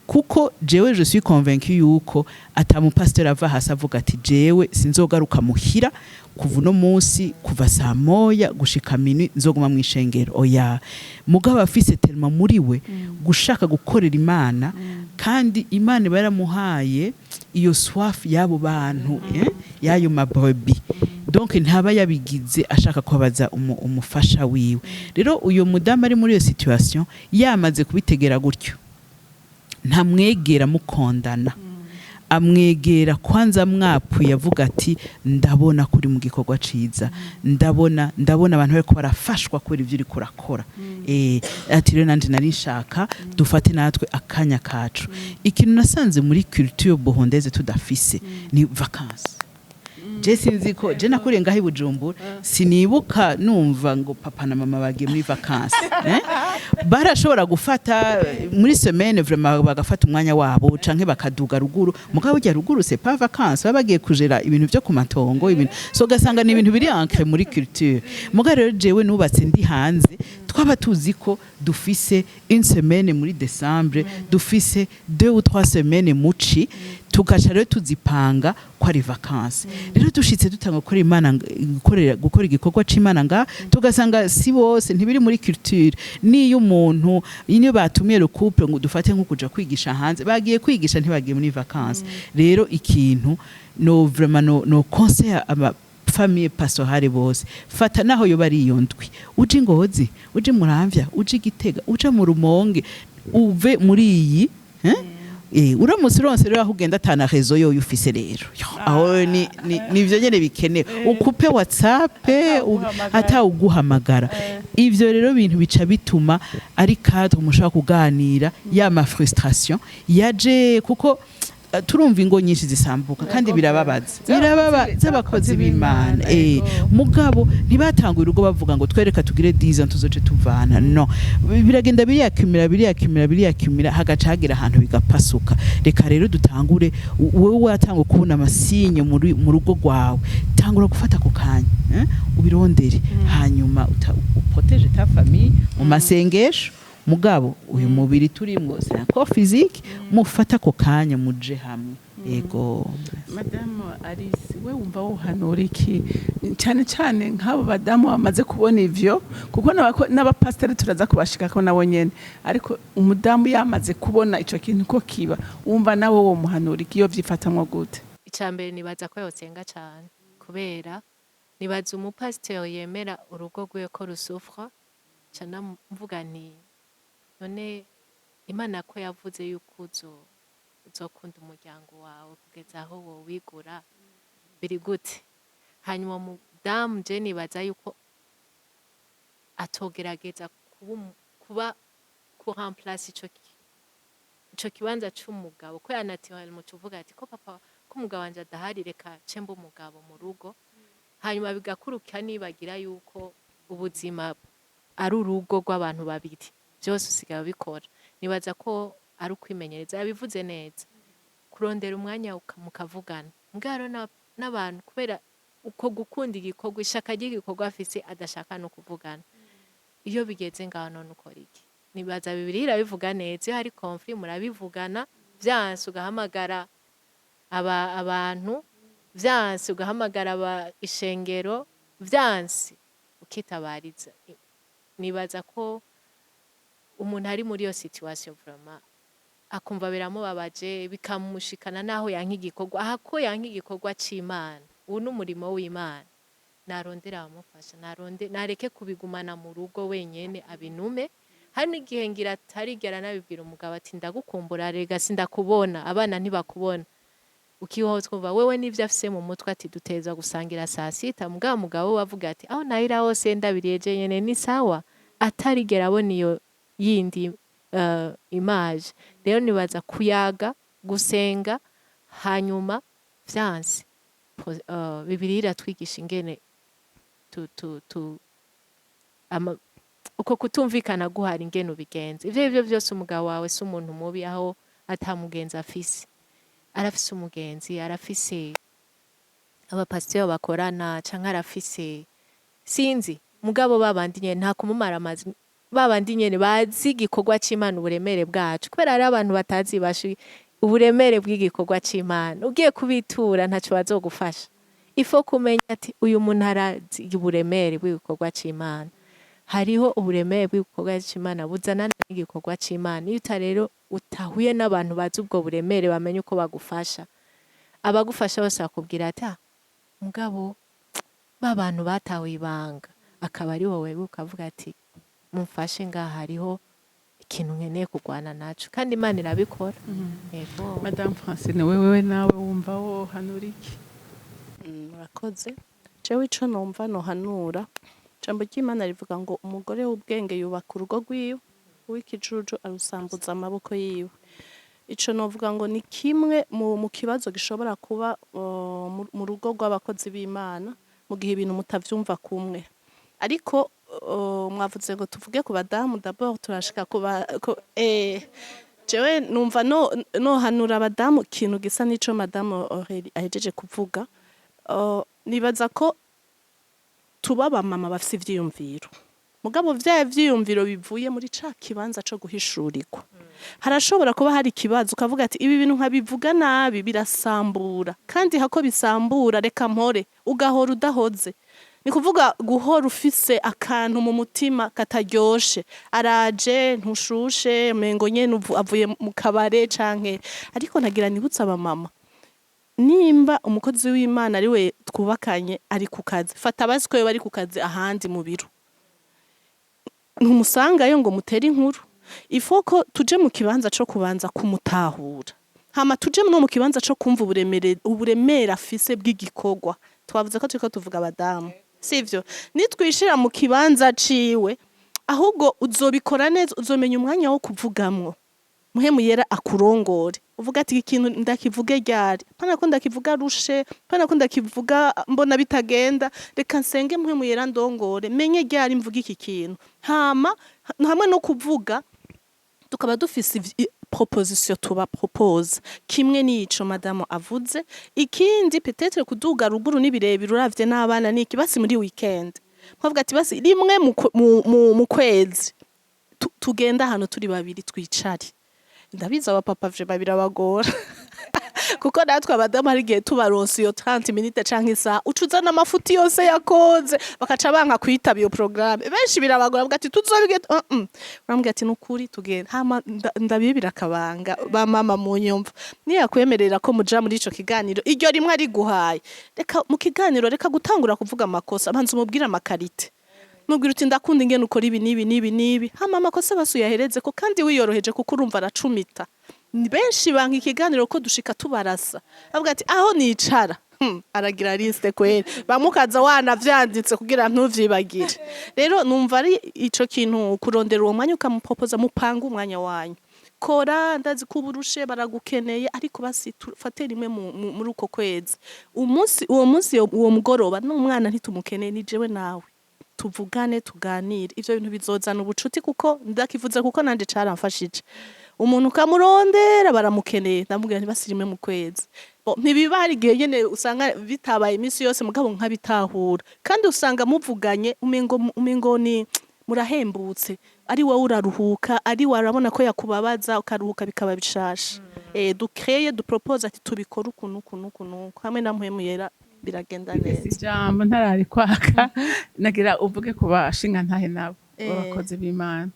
kuko jewe je suis convaincu yuko atamupasteur ava hasi avuga ati jewe sinzogaruka muhira kuva uno munsi, kuva saa 1 gushika minuit nzoguma mu ishengero. Oya, mugabo afise tellement muri we gushaka gukorera Imana, kandi Imana iba yaramuhaye iyo soif y'abo bantu, y'ayo mabrebis. Donc ntaba yabigize ashaka kubabaza umufasha wiwe. Rero uyu mudamu ari muri iyo situation, yamaze kubitegera gutyo, ntamwegera mukondana, amwegera kwanza mwapfuye, avuga ati ndabona kuri mu gikorwa ciza, ndabona abantu bariko barafashwa kubera ivyo uriko urakora. Ati rero nanje nari nshaka dufate natwe akanya kacu. Ikintu nasanze muri culture burundaise tudafise ni vacances. Je sinzi ko je nakuriye ngaho i Bujumbura, sinibuka numva ngo papa na mama bagiye muri vacances, eh? Barashobora gufata muri semaine vraiment, bagafata umwanya wabo canke bakaduga ruguru, mugabo burya ruguru c'est pas vacances, baba bagiye kujera ibintu vyo ku matongo, ibintu so ugasanga ni ibintu biri ancré muri culture. Mugabo rero jewe nubatse ndi hanze, twaba tuzi ko dufise une semaine muri décembre, dufise 2 ou 3 semaines muci, tugaca rero tuzipanga ko ari vacances. Rero dushitse dutanga gukora Imana, gukora igikorwa c'Imana nga tugasanga si bose, ntibiri muri culture. Niyo umuntu, niyo batumiye le couple ngo dufate nko kuja kwigisha hanze, bagiye kwigisha, ntibagiye muri vacances. Rero ikintu no vraiment no conseil aba famille pastorale bose, fata naho yoba ari iyo ndwi, uje Ngozi, uje Muramvya, uje Gitega, uje mu Rumonge, uve muri iyi, eh? Uramutse uronse rero aho ugenda atana réseau yoyo ufise, rero yo, aho ni nivyo nyene bikenewe, ukupe WhatsApp, atawuguhamagara. Ivyo rero bintu bica bituma ari cadre mushobora kuganira ya ma frustration yaje, kuko turumva ingo nyinshi zisambuka kandi birababaza, birababa z'abakozi b'Imana. Mugabo ntibatanguye urugo bavuga ngo twereka tugire 10 ans tuzoce tuvana. No biragenda biriyakimira, biriyakimira, biriyakimira, hagaca hagera ahantu bigapasuka. Reka rero dutangure, wowe watanga kubona ama signes mu rugo rwawe, tangura gufata ako kanya, ubirondere, hanyuma uprotège ta famille mu masengesho. Mugabo uyu mubiri turimwo, c'est un corps physique, mufata ako kanya muje hamwe. Ego. Madamu Alice, we wumva wohanura iki, cyane cyane nk'abo badamu bamaze kubona ivyo? Kuko n'abapasiteri turaza kubashikako nabo nyene, ariko umudamu yamaze kubona ico kintu ko kiba, wumva nawe wo muhanura iki? Iyo vyifatamwo gute? Icya mbere, nibaza ko yosenga cyane, kubera nibaza umupasiteri yemera urugo rwiwe ko rusufra cana, mvuga nti: "None Imana ko yavuze yuko uzokunda umuryango wawe kugeza aho wowigura, biri gute?" Hanyuma mudamu, je nibaza yuko atogerageza kuba kuremplace ico kibanza c'umugabo, ko naturel muco uvuga ati ko papa, ko umugabo wanje adahari, reka ce mba umugabo mu rugo. Hanyuma bigakuruka nibagira yuko ubuzima ari urugo rw'abantu babiri, byose usigaye ubikora. Nibaza ko ari ukwimenyereza, yabivuze neza, kurondera umwanya mukavugana. Mbwa rero n'abantu, kubera uko gukunda igikorwa, ishaka ry'igikorwa afise, adashaka no kuvugana. Iyo bigeze ngaho, none ukora iki? Nibaza Bibiliya irabivuga neza: iyo hari conflit murabivugana, vyanse ugahamagara abantu, vyanse ugahamagara aba ishengero, vyanse ukitabariza. Nibaza ko umuntu ari muri iyo situation vraiment akumva biramubabaje, bikamushikana naho yanka igikorwa, aha ko yanka igikorwa c'Imana, ubu n'umurimo w'Imana, narondera abamufasha, naronde, nareke kubigumana mu rugo wenyene abinume. Hari n'igihe ngira atarigera nabibwira umugabo ati: "Ndagukumbura rega, sindakubona, abana ntibakubona." Ukiho twumva wewe n'ivyo afise mu mutwe ati: "Duteza gusangira saa sita." Mugabo mugabo we avuga ati: "Aho nahira hose ndabiriye je nyene ni sawa," atarigera abona iyo yindi image. Rero nibaza kuyaga, gusenga, hanyuma vyanse, Bibiliya iratwigisha ingene tu, tu, tu, ama, uko kutumvikana guhari, ingene ubigenza. Ivyo arivyo vyose, umugabo wawe si umuntu mubi aho ata mugenzi afise. Arafise umugenzi, arafise abapasiteri bakorana, canke arafise, sinzi, mugabo babandi nyene nta kumumara amazi, babandi nyene bazi igikorwa c'Imana, uburemere bwacu, kubera hari abantu batazi bashi uburemere bw'igikorwa c'Imana. Ugiye kubitura ntaco bazogufasha. Ifo kumenya ati uyu muntu arazi uburemere bw'igikorwa c'Imana. Hariho uburemere bw'igikorwa c'Imana buzanana n'igikorwa c'Imana. Iyo uta rero utahuye n'abantu bazi ubwo buremere, bamenye uko bagufasha, abagufasha bose bakubwira ati: "Ah, mugabo ba bantu batawe ibanga," akaba ari wowe ukavuga ati: "Mumfashe, ngaha hariho ikintu nkeneye kurwana naco." Kandi Imana irabikora. Yego. Madame Francine, wewe nawe wumva wohanura iki? Murakoze. Jewe ico numva nohanura, ijambo ry'Imana rivuga ngo umugore w'ubwenge yubaka urugo rwiwe, uw'ikijuju arusambuza amaboko yiwe. Ico novuga ngo ni kimwe mu kibazo gishobora kuba mu rugo rw'abakozi b'Imana mu gihe ibintu mutavyumva kumwe. Ariko mwavuze ngo tuvuge ku badamu d'abord, turashika ku jewe numva no nohanura abadamu ikintu gisa n'ico Madame Aurélie ahejeje kuvuga. Nibaza ko tuba abamama bafise ivyiyumviro, mugabo vya vyiyumviro bivuye muri ca kibanza co guhishurirwa. Harashobora kuba hari ikibazo, ukavuga ati: "Ibi bintu nkabivuga nabi birasambura, kandi hako bisambura reka mpore." Ugahora udahoze, ni kuvuga guhora ufise akantu mu mutima kataryoshe, araje ntushushe, mengo nyene avuye mu kabare canke. Ariko nagira nibutse abamama, nimba umukozi w'Imana ari we twubakanye ari ku kazi, fata abazi ko yoba ari ku kazi ahandi mu biro, ntumusangayo ngo mutere inkuru. Ifo ko tuje mu kibanza co kubanza kumutahura, hama tuje no mu kibanza co kumva uburemere afise bw'igikorwa. Twavuze ko turiko tuvuga abadamu, sivyo? Nitwishira mu kibanza ciwe, ahubwo uzobikora neza, uzomenya umwanya wo kuvugamwo, Muhemu Yera akurongore, uvuga ati: "Iki kintu ndakivuge ryari? Pana ko ndakivuga rushe, pana ko ndakivuga mbona bitagenda. Reka nsenge, Muhemu Yera ndongore, menye ryari mvuga iki kintu." Hama hamwe no kuvuga, tukaba dufise proposition tuba propose kimwe n'ico madamu avuze. Ikindi, peut-être kuduga ruguru n'ibirebire, uravye n'abana niki, basi muri weekend nkavuga ati basi rimwe mu kwezi. Tugende ahantu turi babiri, twicare. Ndabizi, abapapa vraiment birabagora, kuko natwe abadamu hari igihe tubaronse iyo 30 minutes canke isaha, uca uzana amafuti yose yakoze, bakaca banka kwitaba iyo programme. Benshi birabagora, bavuga ati tuzobige. Urambwira ati nukuri tugenda, hama ndabibira akabanga. Ba mama mu nyumva, niyakwemerera ko muja muri ico kiganiro, iryo rimwe ariguhaye, reka mu kiganiro, reka gutangura kuvuga amakosa. Banza umubwire ama qualités, mubwira uti ndakunda ingene ukora ibi n'ibi n'ibi n'ibi, hama amakosa basi uyahereze ko, kandi wiyoroheje, kuko urumva aracumita. Ni benshi banka ikiganiro ko dushika tubarasa, avuga ati aho nicara, aragira liste kweri, bamwe ukaza wanavyanditse kugira ntuvyibagire. Rero numva ari ico kintu, kurondera uwo mwanya ukamupropoza, mupanga umwanya wanyu. Kora, ndazi ko uburushe, baragukeneye, ariko basi tufate rimwe muri uko kwezi, umunsi, uwo munsi, uwo mugoroba n'umwana ntitumukeneye, ni jewe nawe, tuvugane, tuganire. Ivyo bintu bizozana ubucuti, kuko ndakivuze kuko nanje caramfashije. Umuntu ukamurondera, baramukeneye, ndamubwira ntibasi rimwe mu kwezi. Bo, ntibiba, hari igihe nyene usanga bitabaye iminsi yose, mugabo nkabitahura, kandi usanga muvuganye umengo ni murahembutse, ari wowe uraruhuka, ari warabona ko yakubabaza, ukaruhuka, bikaba bishasha. Dukreye, dupropose ati tubikore ukuntu ukuntu ukuntu, hamwe na Mpwemu Yera biragenda neza. Ijambo ntararikwaka, nagira uvuge ku bashinga ntahe nabo b'abakozi b'Imana.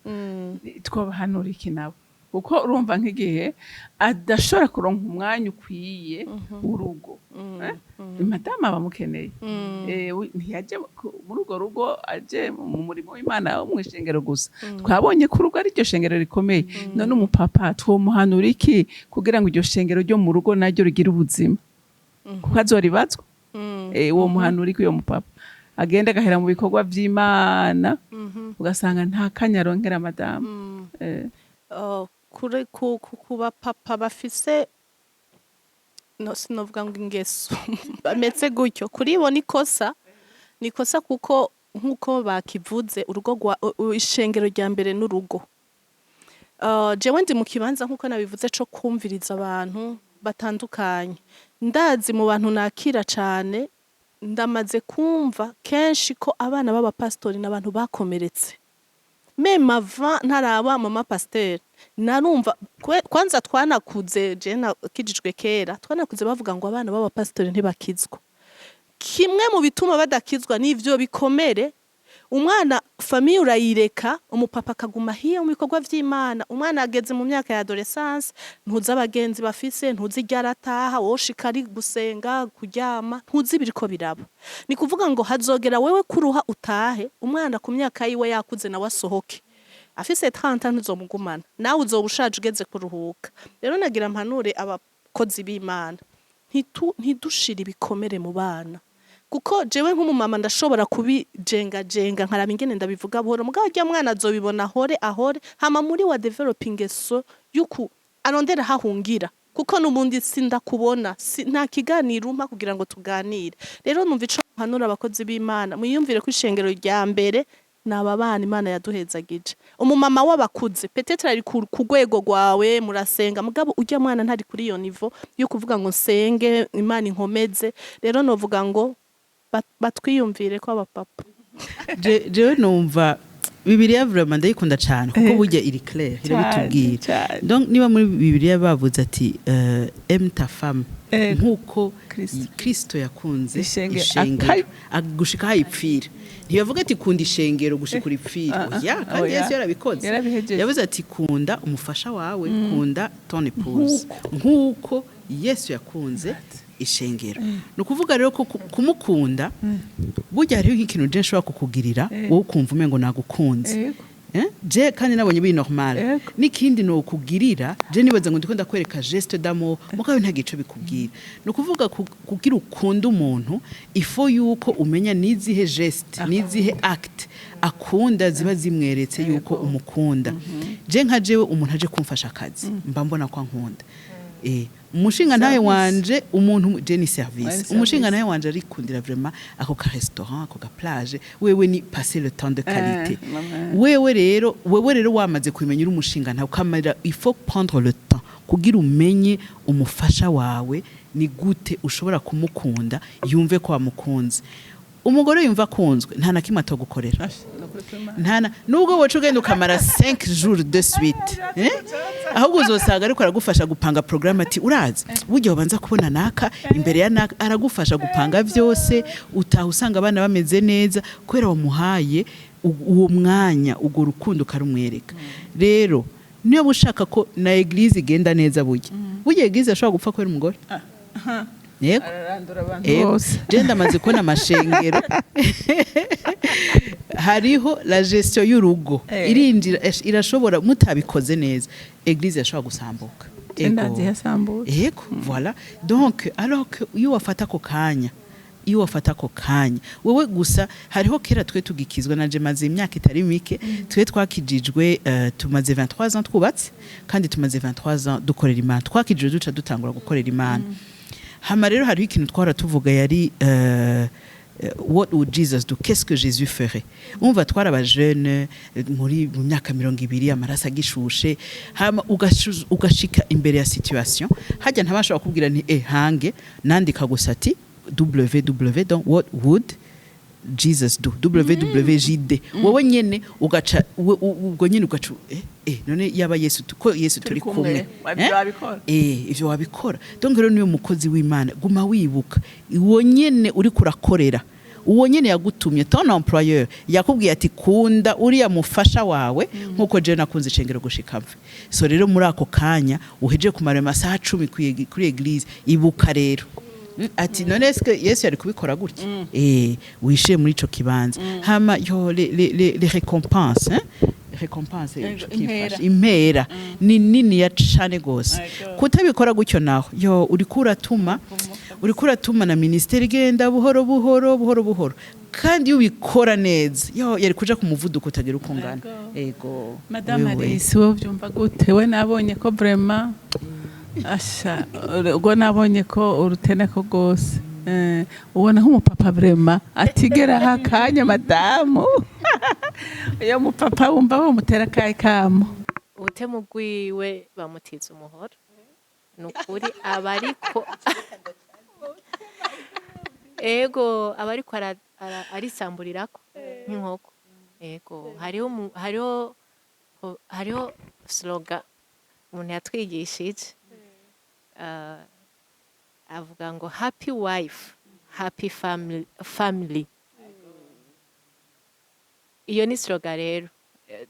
Twobahanura iki nabo? Kuko urumva nk'igihe adashobora kuronka umwanya ukwiye w'urugo, eh? Madamu aba amukeneye. Ntiyaje muri urwo rugo aje mu murimo w'Imana wo mu ishengero gusa. Twabonye ko urugo ari ryo shengero rikomeye. None umupapa twomuhanura iki kugira ngo iryo shengero ryo mu rugo naryo rigire ubuzima, kuko azoribazwa? Uwo muhanura iki uyo mupapa agenda agahera mu bikorwa vy'Imana, ugasanga nta kanya aronkera madamu? Oh, kuri ku bapapa bafise, no sinovuga ngo ingeso bameze gutyo, kuri bo nikosa, nikosa, kuko nk'uko bakivuze, urugo rwa ishengero rya mbere n'urugo. Jewe ndi mu kibanza, nk'uko nabivuze, co kumviriza abantu batandukanye. Ndazi mu bantu nakira cane, ndamaze kumva kenshi ko abana b'abapasitori n'abantu bakomeretse. Même avant ntaraba mama pasteur, narumva kwanza twanakuze, je nakijijwe kera, twanakuze bavuga ngo abana b'abapasitori ntibakizwa. Kimwe mu bituma badakizwa n'ivyo bikomere. Umwana, famille urayireka, umupapa akaguma hiyo mu bikorwa vy'Imana, umwana ageze mu myaka ya adolescence, ntuzi abagenzi bafise, ntuzi iryo arataha, woshika ari gusenga, kuryama, ntuzi ibiriko biraba. Ni kuvuga ngo hazogera wewe kuruha utahe, umwana ku myaka yiwe yakuze, nawe asohoke afise 30, ntuzomugumana, nawe uzoba ushaje ugeze kuruhuka. Rero nagira mpanure abakozi b'Imana, ntidushire ibikomere mu bana, kuko jewe nk'umumama ndashobora kubijengajenga, nkaraba ingene ndabivuga buhoro, mugabo urya mwana azobibona ahore ahore, hama muri wa developing ingeso yuku arondera hahungira, kuko n'ubundi sindakubona, nta kiganiro umpa kugira ngo tuganire. Rero numva ico mpanura abakozi b'Imana, mwiyumvire ko ishengero rya mbere ni aba bana Imana yaduhezagije. Umumama w'abakuze peut-être ari ku rwego rwawe, murasenga, mugabo urya mwana ntari kuri iyo niveau yo kuvuga ngo nsenge Imana inkomeze. Rero novuga ngo batwiyumvire ko abapapa. Jewe numva Bibiliya vraiment ndayikunda cyane, kuko burya iri clair, irabitubwira. Donc niba muri Bibiliya bavuze ati aime ta femme nkuko Kristo. Kristo yakunze Ishengero, ishengero gushika hayipfira, ntibavuga ati kunda ishengero gushika uripfira. Oya, kandi Oya. Yesu yarabikoze. Yarabihejeje. Yavuze ati kunda umufasha wawe, kunda ton épouse nkuko Yesu yakunze ishengero. Ni ukuvuga rero ko kumukunda, burya hariho nk'ikintu je nshobora kukugirira, wowe ukumva umengo nagukunze. Eh? Je kandi nabonye biri normal. N'ikindi ni ukugirira, je nibaza ngo ndiko ndakwereka geste d'amour, mugabo nta gico bikubwira. Ni ukuvuga kugira ukunde umuntu, ifo yuko umenya nizihe geste, nizihe acte akunda ziba zimweretse yuko umukunda. Je nka jewe, umuntu aje kumfasha akazi, mba mbona ko ankunda. Umushinga ntawe Service. wanje, umuntu je ni service. Service. Umushinga ntawe wanje arikundira vraiment ako ka restaurant, ako ka plage, wewe ni passer le temps de qualité. Mama. Wewe rero wamaze kumenya uri umushinga ntawe ukamara, il faut prendre le temps kugira umenye umufasha wawe ni gute ushobora kumukunda yumve ko wamukunze. Umugore yumva akunzwe, nta na kimwe atogukorera. Ntana nubwo woca ugenda ukamara 5 jours de suite, eh? Ahubwo uzosanga ariko aragufasha gupanga programme, ati: "Urazi burya ubanza kubona naka imbere ya naka." Aragufasha gupanga vyose, utaha usanga abana bameze neza kubera wamuhaye uwo mwanya, urwo rukundo ukarumwereka. Rero niyo ushaka ko na église igenda neza, burya église ashobora gupfa kubera umugore. Yego. Ararandura abantu Ego. bose. Je ndamaze kubona amashengero hariho la gestion y'urugo irinjira, irashobora, mutabikoze neza, église yashobora gusambuka. Ego. Ndazi yasambutse. Ego, voilà. Donc alors que iyo wafata ako kanya wewe gusa, hariho kera twe tugikizwa, naje maze imyaka itari mike twe twakijijwe, tumaze 23 ans twubatse kandi tumaze 23 ans dukorera Imana. Twakijijwe duca dutangura gukorera Imana. Hama rero hariho ikintu twahora tuvuga, yari "What would Jesus do?" Qu'est-ce que Jésus ferait? Umva, twari abajene muri mu myaka 20, amaraso agishushe. Hama ugashika imbere ya situation hajya, ntabashobora kubwira nti hange nandika gusa ati www, donc "What would Jesus do?" WWJD. Wowe nyene ugaca ubwo nyene ugaca none yaba Yesu ko Yesu turi kumwe. Wabyo wabikora. Ivyo wabikora. Donc rero niyo mukozi w'Imana, guma wibuka uwo nyene uri kurakorera, uwo nyene yagutumye, ton employeur yakubwiye ati: "Kunda uriya mufasha wawe nkuko jewe nakunze icengero gushika mve." So rero muri ako kanya uheje kumara amasaha 10 kuri église, ibuka rero ati: "None eske Yesu yari kubikora gutya?" Wishiye muri ico kibanza. Hama yo les récompenses, hein? Récompense. Ego, ico impera. kimfasha. Impera ni nini ya cane gose. Ego. Kutabikora gutyo naho yo uriko uratuma na ministeri igenda buhoro buhoro buhoro buhoro, kandi iyo ubikora neza yo yari kuja ku muvuduko utagira uko ungana. Ego. Madame Wewe. Alice, wowe ubyumva gute? We nabonye ko vraiment asha, ubwo nabonye ko uruteneko rwose. Ubona nk'umupapa vraiment atigera aha akanya madamu. Uyo mupapa wumva bamutera akahe kamo? Ubutemu bwiwe bamutiza umuhoro, ni ukuri. Aba ariko, ego, aba ariko arisamburirako nk'inkoko. Ego, hariho slogan umuntu yatwigishije, avuga ngo: "Happy wife, happy family." Iyo ni slogan rero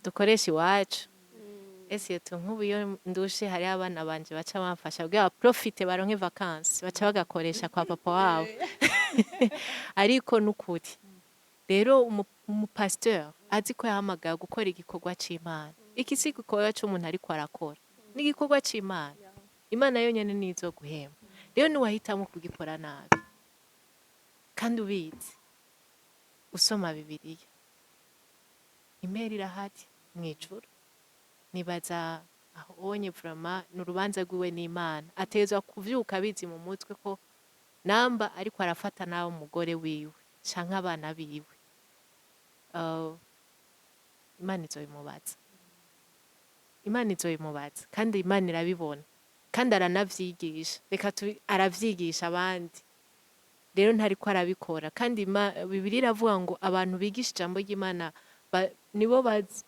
dukoresha iwacu. Ese iyo nk'ubu iyo ndushe, hariho abana banje baca bamfasha kugira profite baronke vacances, baca bagakoresha kwa papa wabo. Ariko nukuri rero umupasteur azi ko yahamagaye gukora igikorwa c'Imana, iki si igikorwa c'umuntu ariko arakora, ni igikorwa c'Imana. Imana yonyene nizo guhemba. Rero niwahitamo kugikora nabi kandi ubizi, usoma Bibiliya, impera irahari mw'ijuru. Nibaza aho onye vraiment ni urubanza rwiwe n'Imana. Ategerezwa kuvyuka abizi mu mutwe ko namba ariko arafata nawe umugore wiwe canke abana biwe, Imana izobimubaza, Imana izobimubaza. Kandi Imana irabibona kandi aranavyigisha, reka aravyigisha abandi. Rero ntariko arabikora. Kandi Bibiliya iravuga ngo abantu bigisha ijambo ry'Imana nibo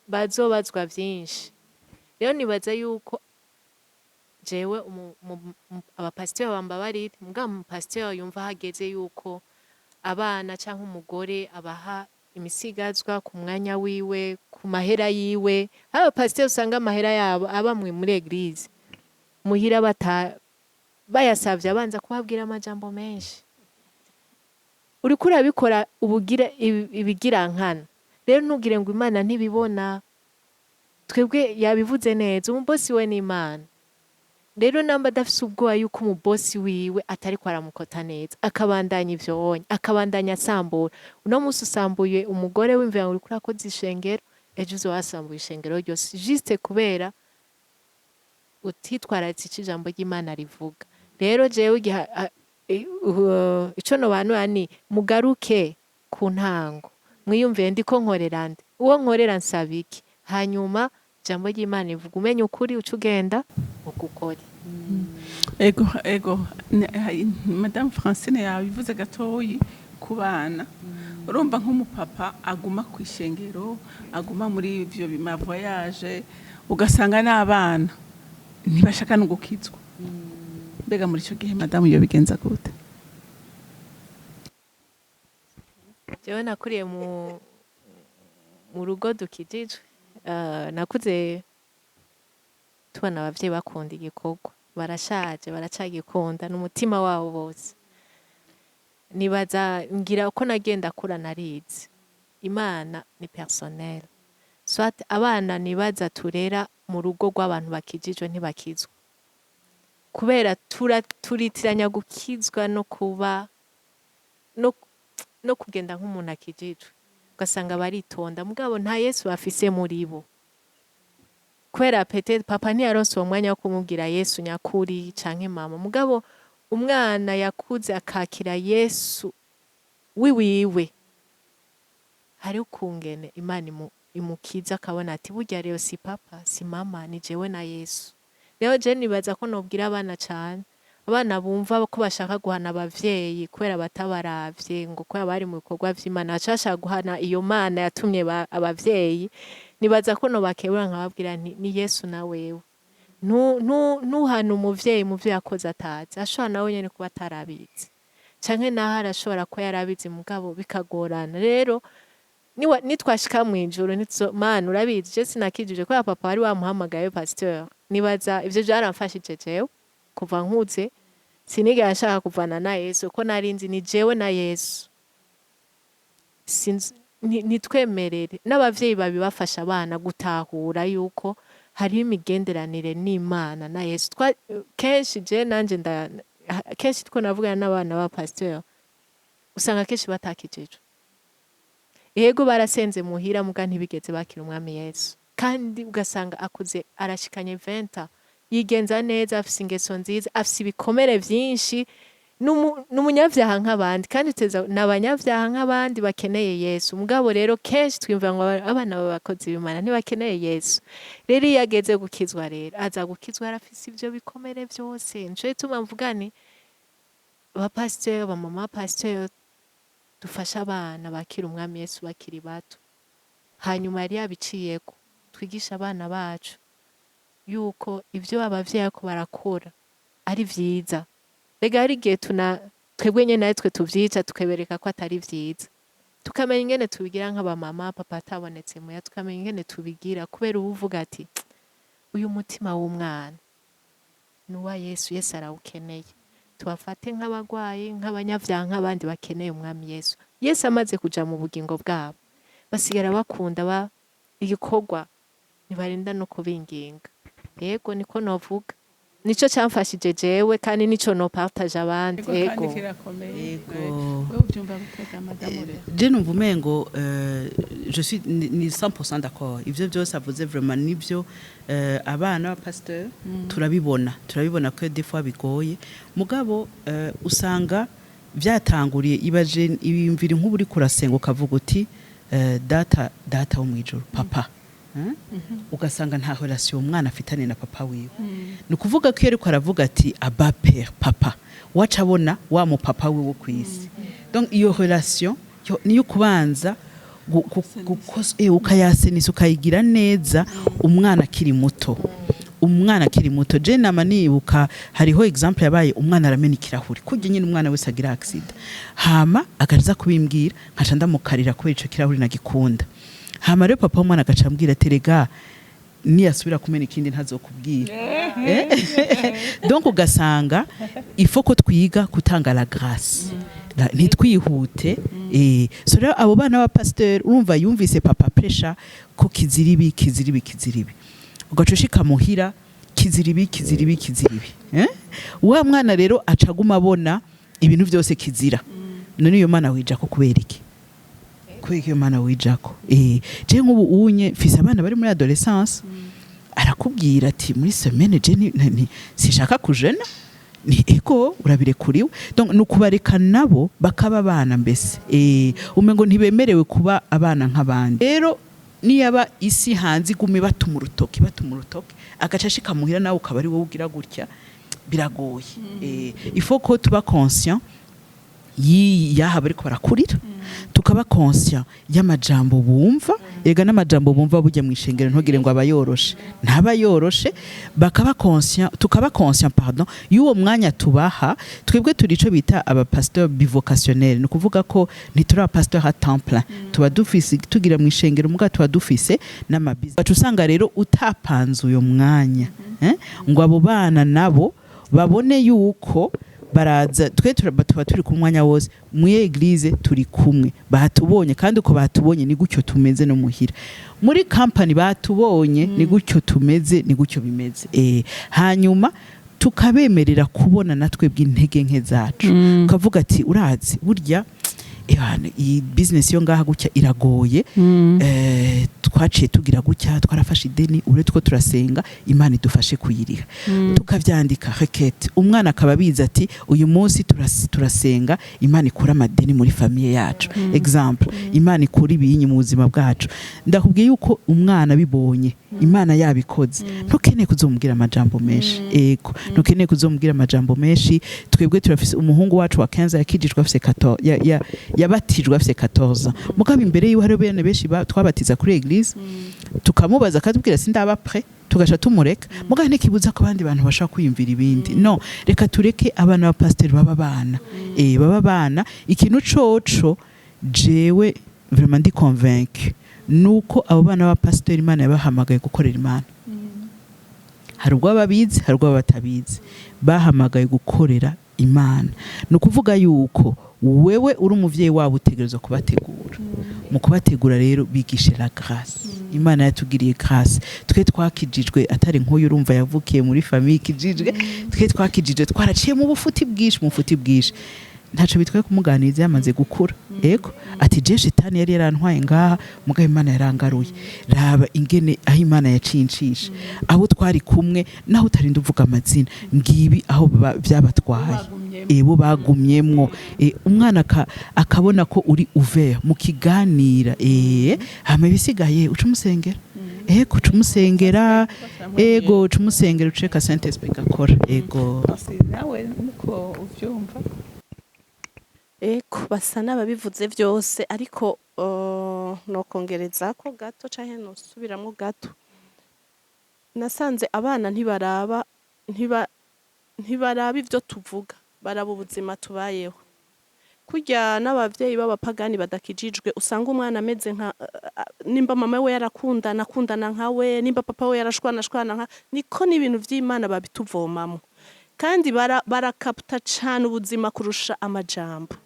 bazobazwa vyinshi. Rero nibaza yuko jewe abapasiteri bambabarire, mugabo umupasiteri yumva hageze yuko abana canke umugore abaha imisigazwa ku mwanya wiwe, ku mahera yiwe. Hari abapasiteri usanga amahera yabo aba muri église, muhira bata bayasavye abanza kubabwira amajambo menshi. Uriko urabikora ubugira ibigirankana. Rero ntugire ngo Imana ntibibona. Twebwe yabivuze neza, umubosi we ni Imana. Rero namba adafise ubwoba yuko umubosi wiwe atariko aramukota neza, akabandanya ivyo wonye, akabandanya asambura, uno munsi usambuye umugore w'imvira ngo uriko urakoza ishengero, ejo uzoba wasambuye ishengero ryose, juste kubera utitwararitse ico ijambo ry'Imana rivuga. Rero jewe igihe ico nobanura ni mugaruke ku ntango, mwiyumvire: ndiko nkorera nde? Uwo nkorera nsaba iki? Hanyuma ijambo ry'Imana rivuga umenye ukuri uca ugenda ugukore. Ego, Madame Francine yabivuze gatoyi ku bana. Urumva nk'umupapa aguma ku ishengero, aguma muri ivyo bima voyage, ugasanga n'abana ntibashaka no gukizwa. Mbega muri ico gihe madamu yo bigenza gute? Jewe nakuriye mu rugo dukijijwe. Nakuze tubona abavyeyi bakunda igikorwa, barashaje baracagikunda n'umutima wabo bose. Nibaza ngira uko nagenda kura narize Imana ni personnel, soit abana nibaza turera mu rugo rw'abantu bakijijwe ntibakizwa, kubera turitiranya gukizwa no kuba no kugenda nk'umuntu akijijwe, ugasanga baritonda mugabo nta Yesu bafise muri bo, kubera peut-être papa ntiyaronse uwo mwanya wo kumubwira Yesu nyakuri canke mama. Mugabo umwana yakuze akakira Yesu wiwiwe, hari ukungene Imana imukiza akabona ati burya rero si papa si mama, ni jewe na Yesu. Rero je nibaza ko nobwira abana cane, abana bumva ko bashaka guhana abavyeyi kubera batabaravye, ngo kubera bari mu bikorwa vy'Imana baca bashaka guhana iyo Mana yatumye abavyeyi. Nibaza ko nobakebura nkababwira nti ni Yesu na wewe. Ntuhane umuvyeyi mu vyo yakoze atazi, ashobora nawe nyene kuba atarabizi, canke naho arashobora kuba yarabizi mugabo bikagorana. Rero nitwashika mw'ijuru Mana urabizi je sinakijije kubera papa wari wamuhamagaye pasteur. Nibaza ivyo vyaramfashije jewe kuva nkuze sinigera nshaka kuvana na Yesu, ko nari nzi ni jewe na Yesu. Ntitwemerere n'abavyeyi babibafasha abana gutahura yuko hariho imigenderanire n'Imana na Yesu. Kenshi je nanje kenshi two navugana n'abana ba pasteur, usanga kenshi batakijijwe. Yego barasenze muhira, muga ntibigeze bakira umwami Yesu, kandi ugasanga akuze arashikanye 20, yigenza neza, afise ingeso nziza, afise ibikomere vyinshi, n'umunyavyaha nk'abandi, kandi teza n'abanyavyaha nk'abandi bakeneye Yesu. Mugabo rero kenshi twumva ngo abana b'abakozi b'Imana ntibakeneye Yesu. Rero iyo ageze gukizwa, rero aza gukizwa arafise ivyo bikomere vyose. Nico gituma mvuga nti abapasiteri, abamama pasiteri, dufashe abana bakira umwami Yesu bakiri bato. Hanyuma yari yabiciyeko, twigisha abana bacu yuko ivyo abavyeyi bariko barakora ari vyiza. Rega hari igihe tuna twebwe nyene ari twe tuvyica, tukebereka ko atari vyiza, tukamenya ingene tubigira nk'abamama papa atabonetse muya, tukamenya ingene tubigira, kubera uba uvuga ati uyu mutima w'umwana ni uwa Yesu, Yesu arawukeneye. Tubafate nk'abagwayi, nk'abanyavyaha nk'abandi bakeneye umwami Yesu. Yesu amaze kuja mu bugingo bwabo, basigara bakunda igikorwa, ntibarinda no kubinginga. Yego, niko novuga, nico camfashije jewe kandi nico no partage abandi. Ego, kandi Yego. kirakomeye. Yego. Wewe ubyumva gutega, madamu rero? Je numva umengo je suis ni 100% d'accord, ivyo byose avuze vraiment nivyo. Abana ba pasteur turabibona ko des fois bigoye, mugabo usanga vyatanguriye ibaje ibimvira nk'ubu uri kurasenga ukavuga uti data, data wo mwijuru, papa. Ugasanga nta relation umwana afitanye na papa wiwe. Ni ukuvuga ko iyo ariko aravuga ati aba père, papa, waca abona wa mupapa wiwe ku isi. Donc iyo relation niyo kubanza ukayasenisa, ukayigira neza umwana akiri muto. Umwana akiri muto, je nama nibuka hariho exemple yabaye, umwana aramena ikirahuri kurya nyine umwana wese agira accident, hama agaza kubimbwira, nkaca ndamukarira kubera ico kirahuri nagikunda. Hama rero papa w'umwana agaca ambwira ati rega niyasubira kumena ikindi ntazokubwira. Donc ugasanga il faut ko twiga gutanga la grâce. Ntitwihute. So rero abo bana ba pasteur, urumva yumvise papa presha ko kizira ibi, kizira ibi, kizira ibi, ugaca ushika muhira kizira ibi, kizira ibi, kizira ibi, eh? Wa mwana rero aca aguma abona ibintu byose kizira. None iyo mana wijako kubera iki? Kubera iyo mana wijako? Je nk'ubu unye mfise abana bari muri adolescence, arakubwira ati muri semaine je sinshaka kujena. Ni ego, urabirekuriwe. Donc ni ukubareka nabo bakaba abana mbese, umengo ntibemerewe kuba abana nk'abandi. Rero niyaba isi hanze igume batuma urutoki, batuma urutoki, agaca ashika muhira nawe ukaba ari wowe ugira gutya, biragoye. Il faut ko tuba conscient. Y'aha bariko barakurira, tukaba conscient y'amajambo bumva. Ega n'amajambo bumva bujya mu ishengero, ntugire ngo abayoroshe, ntabayoroshe. Bakaba conscient, tukaba conscient, pardon, y'uwo mwanya tubaha. Twebwe turi ico bita abapasteur bivocationnel, ni ukuvuga ko ntituri abapasteur à temps plein. Tuba dufise, tugira mu ishengero, muga tuba dufise n'amabizi. Baca usanga rero utapanze uyo mwanya, ngo abo bana nabo babone yuko baraza. Twe tuba turi ku mwanya wose muri église, turi kumwe, batubonye, kandi uko batubonye ni gutyo tumeze no muhira. Muri company batubonye, ni gutyo tumeze, ni gutyo bimeze. Hanyuma tukabemerera kubona natwe bw'intege nke zacu, ukavuga ati: "Urazi burya, ebana, iyi business yo ngaha gutya iragoye. Twaciye tugira gutya, twarafashe ideni, ure two turasenga Imana idufashe kuyiriha." Tukavyandika requête, umwana akaba abizi ati: "Uyu munsi turasenga Imana ikura amadeni muri famille yacu." Exemple, Imana ikura ibinyi mu buzima bwacu. Ndakubwiye yuko umwana bibonye Imana yabikoze, ntukeneye kuzomubwira amajambo menshi. Ego, ntukeneye kuzomubwira amajambo menshi. Twebwe turafise umuhungu wacu wa 15, yakijijwe afise 14, yabatijwe afise 14. Mugabo imbere yiwe hariho bene benshi twabatiza kuri église, tukamubaza akatubwira: "Sindaba prêt." Tugaca tumureka. Mugabo ntikibuza ko abandi bantu bashobora kwiyumvira ibindi. No reka tureke abana ba pasiteri baba abana, baba abana. Ikintu coco jewe vraiment ndi convaincu nuko abo bana ba pasiteri Imana yabahamagaye gukorera Imana. Hari ubwo babizi, hari ubwo batabizi, bahamagaye gukorera Imana. Ni ukuvuga yuko wewe uri umuvyeyi wabo, utegerezwa kubategura. Mu kubategura rero, bigishe la grâce. Imana yatugiriye grâce. Twe twakijijwe atari nk'uyu, urumva, yavukiye muri famille ikijijwe. Twe twakijijwe twaraciye mu bufuti bwinshi, mu bufuti bwinshi. Ntaco bitwaye kumuganiriza yamaze gukura. Ego, ati: "Je shitani yari yarantwaye ngaha, mugabo Imana yarangaruye. Raba ingene aho Imana yacincisha abo twari kumwe." Naho utarinda uvuga amazina, ngibi aho vyabatwaye, ebo bagumyemwo. Umwana akabona ko uri ouvert mu kiganira. Hama ibisigaye uca umusengera. Ego, uca umusengera. Ego, uca umusengera, uceka Saint Esprit gakora. Ego. Nawe nuko uvyumva? Eko, basa n'ababivuze byose, ariko nokongereza ko gato canke nosubiramwo gato. Nasanze abana ntibaraba, ntibaraba ivyo tuvuga, baraba ubuzima tubayeho. Kurya n'abavyeyi b'abapagani badakijijwe, usanga umwana ameze nka nimba mama we yarakundana, akundana nka we, nimba papa we yarashwana, ashwana nka niko. N'ibintu vy'Imana babituvomamwo, kandi barakaputa cane ubuzima kurusha amajambo.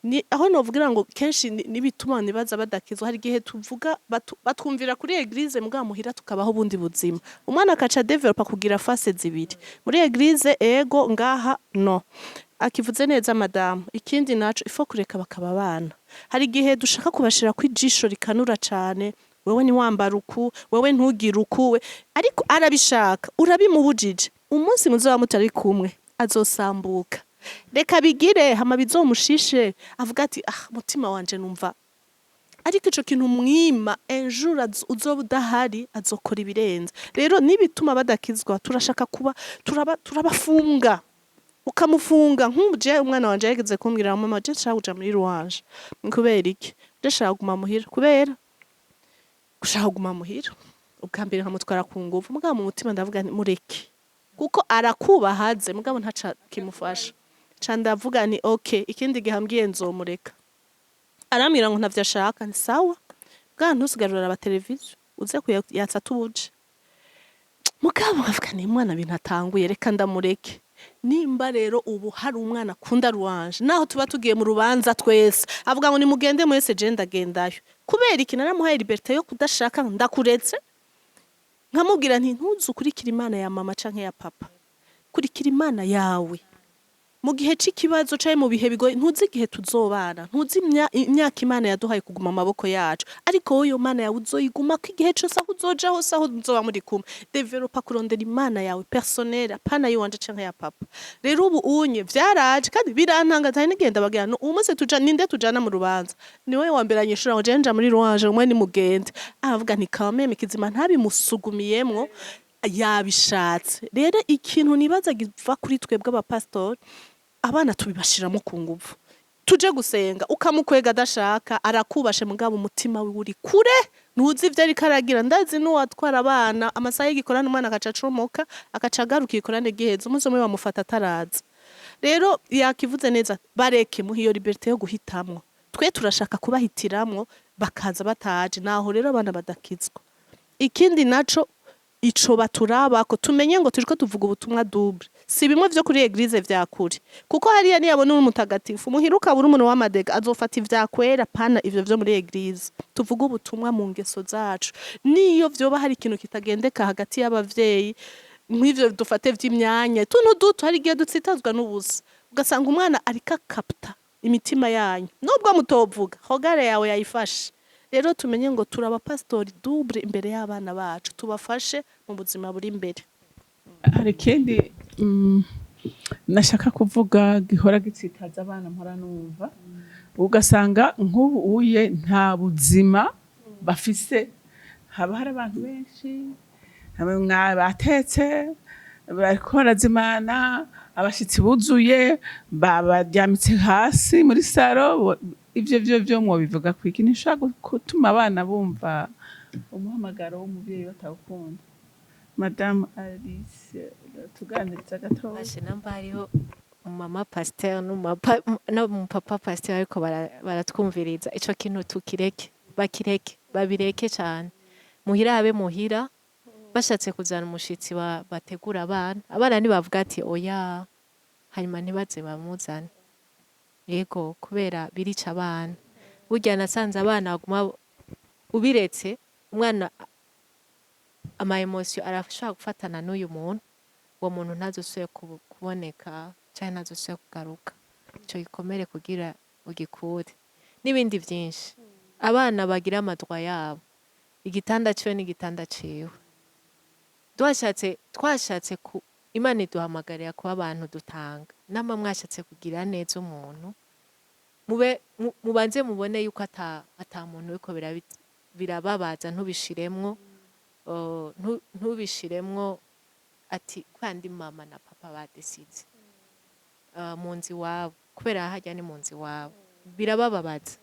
Ni aho novugira ngo kenshi n'ibituma nibaza badakizwa. Hari igihe tuvuga, batwumvira kuri église, mugabo muhira tukabaho ubundi buzima. Umwana akaca developa kugira face zibiri muri église, ego, ngaha no. Akivuze neza madamu. Ikindi naco, ifo kureka bakaba abana. Hari igihe dushaka kubashira kwijisho rikanura cane: "Wewe ntiwambara uku, wewe ntugire uku." We ariko arabishaka, urabimubujije. Umunsi muzoba mutari kumwe azosambuka. Reka bigire, hama bizomushishe, avuga ati: "Ah, mutima wanje numva." Ariko ico kintu mwima, un jour uzoba udahari, azokora ibirenze. Rero nibituma badakizwa, turashaka kuba turabafunga, ukamufunga. Nk'ubu je umwana wanje yageze kumbwira: "Mama, je nshaka kuja muri louange." "Kubera iki?" "Je nshaka kuguma muhira." Kubera gushaka kuguma muhira, ubwa mbere nkamutwara ku nguvu. Mugabo mu mutima ndavuga nti: "Mureke," kuko arakubahaze, mugabo ntaca kimufasha. Ca ndavuga nti: "Okay, ikindi gihe ambwiye nzomureka." Arambwira ngo ntavyo ashaka. Nti: "Sawa, bwa ntusigare uraraba televiziyo, uze kuyatsa tubuje." Mugabo nkavuga ni umwana bintu atanguye, reka ndamureke. Nimba rero ubu hari umwana akunda louange, naho tuba tugiye mu rubanza twese, avuga ngo: "Nimugende mwese, je ndagendayo." Kubera iki? Naramuhaye liberté yo kudashaka. Ndakuretse, nkamubwira nti: "Ntuze ukurikira Imana ya mama canke ya papa, kurikira Imana yawe mu gihe c'ikibazo canke mu bihe bigoye. Ntuzi igihe tuzobana, ntuzi imyaka Imana yaduhaye kuguma amaboko yacu, ariko wowe iyo Mana yawe uzoyigumako igihe cose, aho uzoja hose, aho muzoba muri kumwe. Developa kurondera Imana yawe personnel, apana yiwanje canke ya papa." Rero ubu unye vyaraje kandi birantangaza. Hari n'igihe ndabagira no uwo munsi tuja, ninde tujana mu rubanza? Niwe wa mbere anyishura ngo: "Je nja muri louange, umwe nimugende." Aravuga nti: "Quand même kizima ntabimusugumiyemwo, yabishatse." Rero ikintu nibaza giva kuri twebwe abapasitori, abana tubibashiramo ku nguvu. Tuje gusenga, ukamukwega adashaka, arakubashe, mugabo umutima wiwe uri kure, ntuzi ivyo ariko aragira. Ndazi n'uwatwara abana amasaha y'igikorane, umwana agaca acomoka, agaca agaruka igikorane giheze. Umunsi umwe bamufata ataraza. Rero yakivuze neza, bareke, muha iyo liberté yo guhitamwo. Twe turashaka kubahitiramwo, bakaza bataje. Naho rero abana badakizwa. Ikindi naco, ico baturabako, tumenye ngo turiko tuvuga ubutumwa double, si bimwe vyo kuri église vya kure, kuko hariya niyabona uri umutagatifu, muhira ukaba uri umuntu w'amadega, azofata ivyakwera, pana ivyo vyo muri église. Tuvuge ubutumwa mu ngeso zacu. Niyo vyoba hari ikintu kitagendeka hagati y'abavyeyi, nk'ivyo dufate vy'imyanya, tuntu duto, hari igihe dutsitazwa n'ubusa, ugasanga umwana ariko akapta imitima yanyu nubwo mutovuga, hogare yawe yayifashe. Rero tumenye ngo turi abapasitori double imbere y'abana bacu, tubafashe mu buzima buri imbere. Hari ikindi nashaka kuvuga gihora gitsitaza abana. Mpora numva, ugasanga nk'ubu uye nta buzima bafise, haba hari abantu benshi batetse, bariko barazimana, abashitsi buzuye, babaryamitse hasi muri salon. Ivyo vyo mwobivuga kwiki? Ntishobora gutuma abana bumva umuhamagaro w'umuvyeyi batawukunda? Madamu Alice, tuganiriza gatoya. Bashe namba hariho mama pasteur n'umupapa pasteur ariko baratwumviriza, ico kintu tukireke, bakireke, babireke cane. Muhira habe muhira, bashatse kuzana umushitsi bategura abana. Abana ntibavuga ati oya, hanyuma ntibaze bamuzane. Yego, kubera birica abana. Burya nasanze abana baguma ubiretse, umwana ama émotions arashobora gufatana n'uyu muntu, uwo muntu ntazosubire kuboneka canke ntazosubire kugaruka. Ico gikomere kugira ugikure n'ibindi vyinshi. Abana bagira amadwa yabo, igitanda ciwe n'igitanda ciwe. Twashatse ku Imana iduhamagarira kuba abantu dutanga. Nama mwashatse kugira neza umuntu, mube mubanze mubone yuko ata muntu uriko birababaza. Ntubishiremwo, ntubishiremwo ati kandi mama na papa badesize mu nzu iwabo, kubera harya ni mu nzu iwabo. Birabababaza,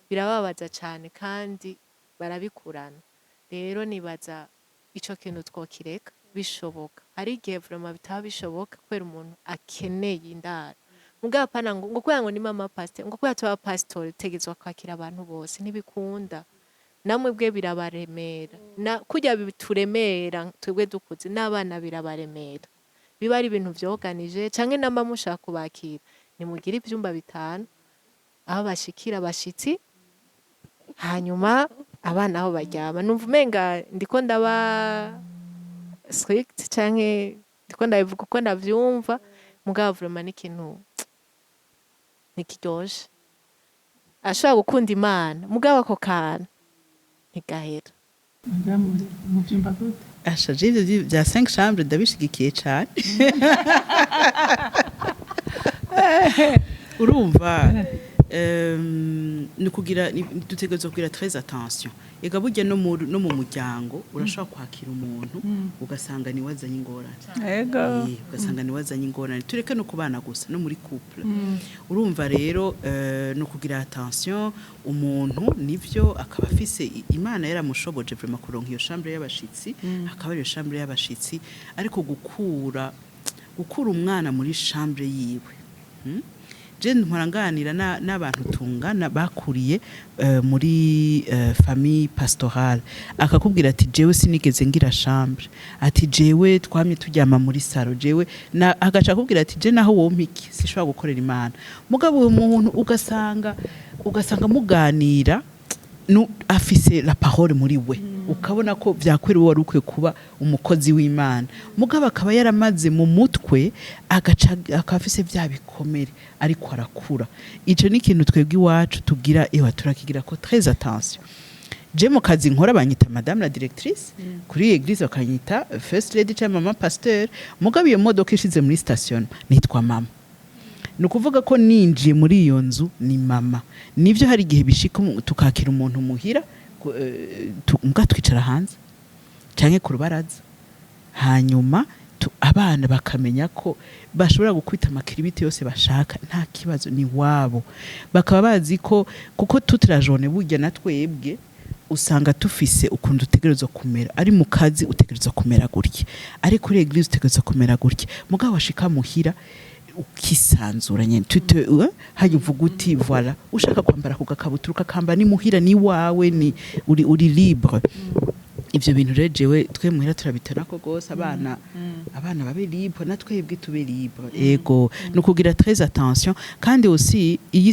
birababaza cane, kandi barabikurana. Rero nibaza ico kintu twokireka bishoboka. Hari igihe vraiment bitaba bishoboka kubera umuntu akeneye indaro, mugabo apana ngo kubera ngo ni mama pasteur, ngo kubera tuba pastor tegezwa kwakira abantu bose. Ntibikunda. Namwe bwe birabaremera, na kurya bituremera twebwe dukuze, n'abana birabaremera. Biba ari ibintu vyoganije. Canke namba mushaka kubakira, nimugire ivyumba 5, aho bashikira abashitsi, hanyuma abana aho baryama. Numva umenga ndiko ndaba strict canke ndiko ndabivuga uko ndavyumva, mugabo vraiment n'ikintu ntikiryoshe. Ashobora gukunda Imana, mugabo ako kantu ntigahera. Madamu, muvyumva gute? Asha, je ivyo bya 5 chambres ndabishigikiye cane. Urumva, ni kugira dutegerezwa kugira très attention. Ega burya no mu muryango urashobora kwakira umuntu, ugasanga ni wazanye ingorane. Ugasanga ni wazanye ingorane. Tureke no kubana gusa, no muri couple. Urumva rero, no kugira attention. Umuntu nivyo akaba afise Imana yaramushoboje vraiment kuronka iyo chambre y'abashitsi, akaba ariyo chambre y'abashitsi, ariko gukura umwana muri chambre yiwe, Je mpora nganira n'abantu tungana bakuriye muri famille pastorale, akakubwira ati: "Jewe sinigeze ngira chambre," ati: "Jewe twamye turyama muri salon." Jewe na agaca akubwira ati: "Je naho wompa iki, sinshobora gukorera Imana." Mugabo uwo muntu ugasanga muganira, afise la parole muri we, ukabona ko vyakwiriwe, wari ukwiye kuba umukozi w'Imana, mugabo akaba yaramaze mu mutwe, agaca akaba afise vya bikomere ariko arakura. Ico ni ikintu twebwe iwacu tugira, ewa, turakigira ko très attention. Je mu kazi nkora banyita madame la directrice, kuri église bakanyita first lady cyangwa mama pasteur, mugabo iyo modoka ishize muri station nitwa mama. Ni ukuvuga ko ninjiye muri iyo nzu ni mama. Nibyo, hari igihe bishika tukakira umuntu muhira, mbwa twicara hanze canke ku rubaraza, hanyuma Abana bakamenya ko bashobora gukubita amakiribiti yose bashaka, nta kibazo, ni wabo. Bakaba bazi ko kuko toute la journée burya na twebwe usanga tufise ukuntu dutegerezwa kumera. Ari mu kazi utegerezwa kumera gutya, ari kuri église utegerezwa kumera gutya, mugabo washika muhira ukisanzura nyene. Tute hajya uvuga uti voilà, ushaka kwambara ku gakabutura ukakambara, ni muhira, ni wawe, ni uri libre. Ivyo bintu rero jewe twe muhira turabiterako gose, abana babe libre, na twebwe tube libre. Ego, ni ukugira très attention. Kandi aussi iyi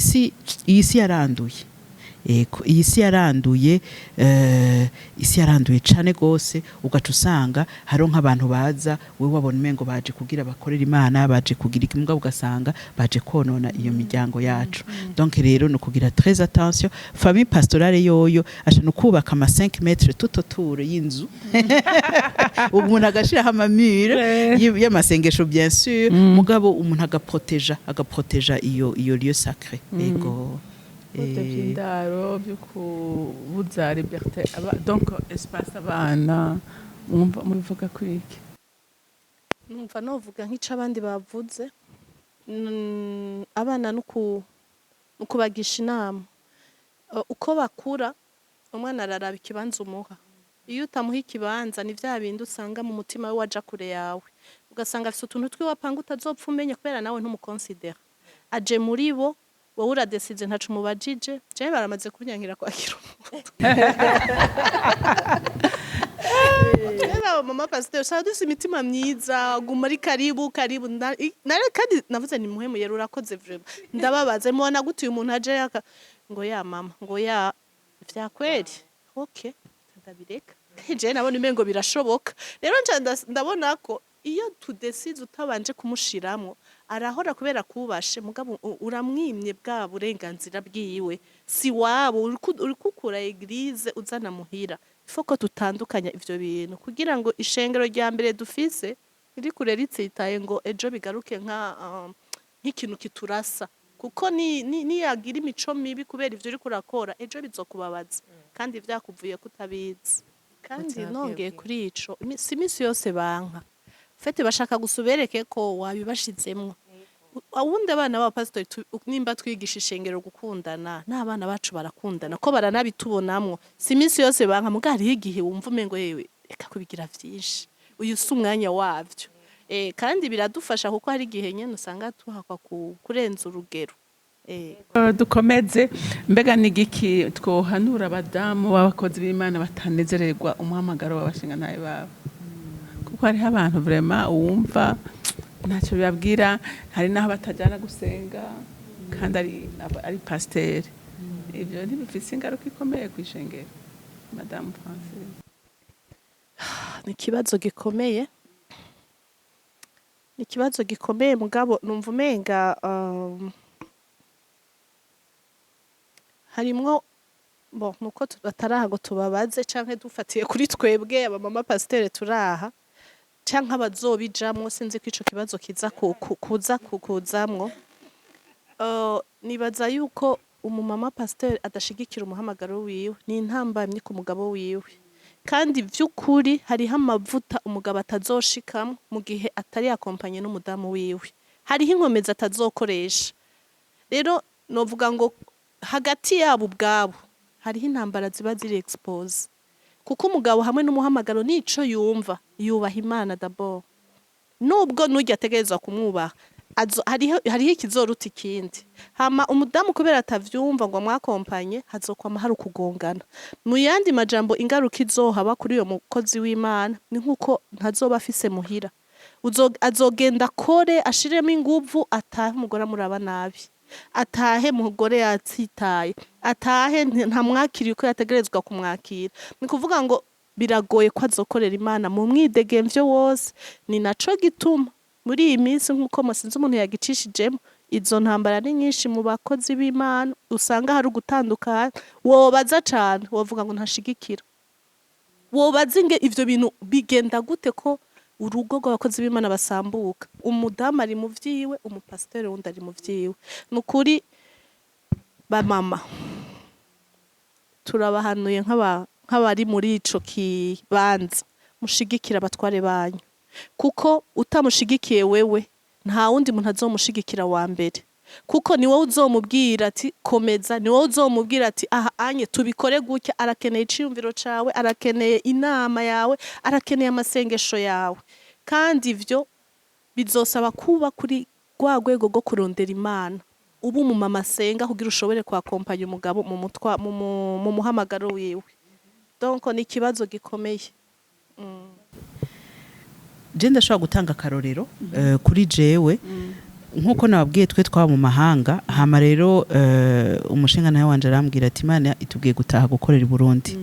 si yaranduye. Ego, iyi si yaranduye, isi yaranduye cane gose. Ugaca usanga hariho nk'abantu baza, wewe wabona umengo baje kugira bakorera Imana, baje kugira iki, mugabo ugasanga baje konona iyo miryango yacu. Donc rero ni ukugira très attention. Famille pastorale yoyo asha no kubaka ama 5 mètres tout autour y'inzu, umuntu agashiraho ama murs y'amasengesho, bien sûr, mugabo umuntu agaproteja iyo lieu sacré. Ego. Ibyo by'indaro, byo kubuza liberté donc espace abana, mwumva mubivuga kwiki? Numva novuga nk'ico abandi bavuze. Abana nukubagisha inama. Uko bakura, umwana araraba ikibanza umuha. Iyo utamuha ikibanza, ni vya bindi usanga mu mutima we waja kure yawe, ugasanga afise utuntu twiwe apanga utazopfa umenya, kubera nawe ntumukonsidera. Aje muri bo, wowe uradesize, ntaco umubajije. Jewe baramaze kunyankira kwakira umuntu. Rero mama pasiteri usanga dufise imitima myiza, guma ari karibu karibu. Nare kandi navuze ni muhemu yera urakoze vraiment. Ndababaze, mubona gute uyu muntu aje yaka ngo ya mama ngo ya vya kweli? Okay, ndabireka. Jewe nabona umengo birashoboka. Rero nca ndabona ko iyo tudesize utabanje kumushiramwo, arahora kubera kubashe, mugabo uramwimye bwa burenganzira bwiwe, si wabo. Uriko ukura église uzana muhira. Ifo ko tutandukanya ivyo bintu kugira ngo ishengero rya mbere dufise riri kure ritsitaye ngo ejo bigaruke nka nk'ikintu kiturasa, kuko ni niyagira imico mibi kubera ivyo uriko urakora, ejo bizokubabaza kandi vyakuvuye kutabizi. Kandi Ubuzima nongeye bwiwe. kuri ico, si imisi yose banka fete, bashaka gusa ubereke ko wabibashizemwo. Ubundi abana b'abapasitori, nimba twigisha ishengero gukundana, n'abana bacu barakundana ko baranabitubonamwo. Si iminsi yose banka, muga hariho igihe wumva umengo yewe, reka kubigira vyinshi, uyu si umwanya wavyo. Kandi biradufasha, kuko hari igihe nyene usanga tuhakwa kurenza urugero. Dukomeze. Mbega ni igiki twohanura abadamu b'abakozi b'Imana batanezererwa umuhamagaro w'abashingantahe babo? Kuko hariho abantu vraiment wumva ntacyo bibabwira, hari n'aho batajyana gusenga kandi ari pasiteri. Ibyo ntibifise ingaruka ikomeye ku ishengero, Madamu Francine? Ni ikibazo gikomeye, ni ikibazo gikomeye, mugabo numva umenga harimwo, bon, nuko bataraha ngo tubabaze, canke dufatiye kuri twebwe abamama pasiteri turaha canke abazobijamwo, sinzi ko ico kibazo kiza kuza kuzamwo. Nibaza yuko umumama pasiteri adashigikira umuhamagaro wiwe ni intambamyi ku mugabo wiwe. Kandi vy'ukuri hariho amavuta umugabo atazoshikamwo mu gihe atari accompagné n'umudamu wiwe, hariho inkomezi atazokoresha. Rero novuga ngo hagati yabo ubwabo hariho intambara ziba ziri exposées, kuko umugabo hamwe n'umuhamagaro nico yumva, yubaha Imana d'abord, nubwo nurya ategerezwa kumwubaha. Hariho ikizoruta ikindi. Hama umudamu kubera atavyumva ngo amwakompanye, hazokwama hari ukugongana. Mu yandi majambo, ingaruka izohaba kuri uyo mukozi w'Imana ni nkuko ntazoba afise muhira. Azogenda akore, ashiremo inguvu, atahe umugore amuraba nabi, atahe umugore yatsitaye, atahe ntamwakiriye uko yategerezwa kumwakira. Ni kuvuga ngo biragoye ko azokorera Imana mu mwidegemvyo wose. Ni naco gituma muri iyi minsi, nk'uko musinzi umuntu yagicishijemo, izo ntambara ni nyinshi mu bakozi b'Imana. Usanga hari ugutandukana. Wobaza cane, wovuga ngo ntashigikira. Wobaza inge ivyo bintu bigenda gute ko urugo rw'abakozi b'Imana basambuka? Umudamu ari mu vyiwe, umupasiteri wundi ari mu vyiwe. Ni ukuri bamama, turabahanuye nk'abari muri ico kibanza, mushigikira abatware banyu. Kuko utamushigikiye wewe, nta wundi muntu azomushigikira wa mbere, kuko ni wowe uzomubwira ati "Komeza", ni wowe uzomubwira ati "Aha anye tubikore gutya". Arakeneye iciyumviro cawe, arakeneye inama yawe, arakeneye amasengesho yawe. Kandi ivyo bizosaba kuba kuri rwa rwego rwo kurondera Imana, uba umumama asenga, kugira ushobore kwakompanya umugabo mu mutwa mu muhamagaro wiwe. Donc ni ikibazo gikomeye. Je ndashobora gutanga akarorero kuri jewe. Nk'uko nababwiye, twe twaba mu mahanga. Hama rero umushinga nawe wanje arambwira ati "Imana itubwiye gutaha gukorera i Burundi".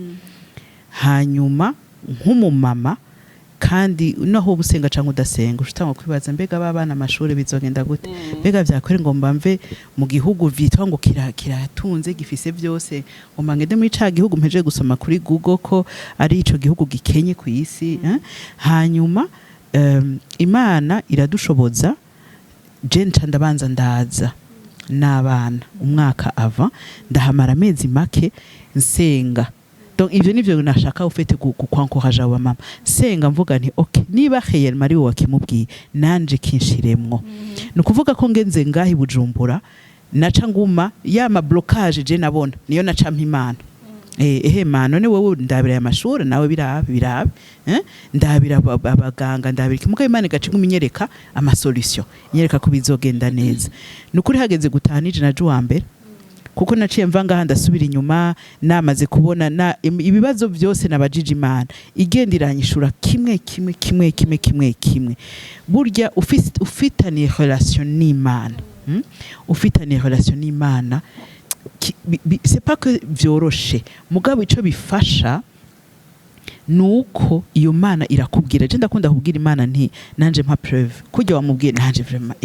Hanyuma nk'umumama, kandi naho uba usenga cyangwa udasenga, ushobora kwibaza: mbega ba bana amashuri bizogenda gute? Mbega vyakwere ngo mbamve mu gihugu vyitwa ngo kiratunze, gifise byose, ngo mbangende muri ca gihugu mpejeje gusoma kuri Google ko ari ico gihugu gikenye ku isi, eh? Hanyuma Imana iradushoboza. Je nca ndabanza ndaza n'abana umwaka ava, ndahamara amezi make nsenga. Donc ivyo nivyo nashaka ufite kwankoraja abo mama. Senga mvuga nti "Okay, niba réellement ari wowe wakimubwiye, nanje kinshiremwo". Ni ukuvuga ko ngenze ngaho i Bujumbura, naca nguma ya ma blocage je nabona niyo naca mpa Imana. Ehe mana, none wowe ndabira aya mashuri, nawe birabe birabe, eh? Ndabira abaganga, ndabira ikimuga. Imana igaca iguma inyereka ama solution, inyereka ko bizogenda neza. Ni ukuri, hageze gutaha nije naje uwa mbere, kuko naciye mva ngaha ndasubira inyuma namaze kubona na ibibazo byose nabajije Imana, igenda iranyishura kimwe kimwe, kimwe kimwe, kimwe kimwe. Burya ufitaniye relation n'Imana, Ufitaniye relation n'Imana, c'est pas que vyoroshe, mugabo ico bifasha nuko iyo Mana irakubwira. Je ndakunda kubwira Imana nti "Nanje mpa preuve kurya wamubwiye, nanje vraiment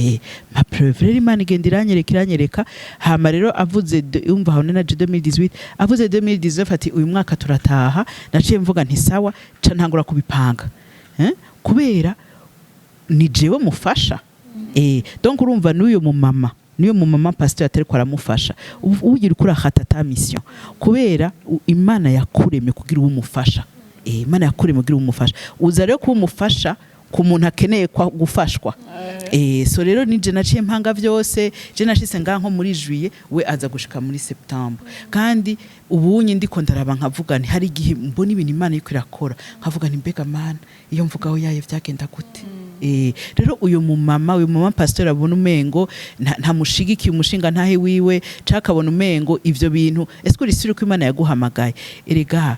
mpa preuve". Rero Imana igenda iranyereka, iranyereka. Hama rero avuze umva aho na 2018, avuze 2019 ati "Uyu mwaka turataha", naciye mvuga nti "Sawa", ca ntangura kubipanga, eh? Kubera ni jewe mufasha. Donc urumva n'uyu mumama pasteur atariko aramufasha, ugira ukura hatata mission, kubera Imana yakuremye kugira ube umufasha. Imana yakuremye kugira ube umufasha. Uza rero kuba umufasha ku muntu akeneye gufashwa. So rero nije naciye mpanga vyose. Je nashitse ngaha nko muri juillet, we aza gushika muri septembre. Kandi ubunye ndiko ndaraba nkavuga nti hari igihe mbona ibintu Imana iriko irakora, nkavuga nti "Mbega Mana, iyo mvugaho yayo vyagenda gute?" Rero uyu mumama pasteur abona umengo ntamushigikiye umushinga ntahe wiwe, cakabona umengo ivyo bintu, est-ce que uri sûr ko Imana yaguhamagaye? Erega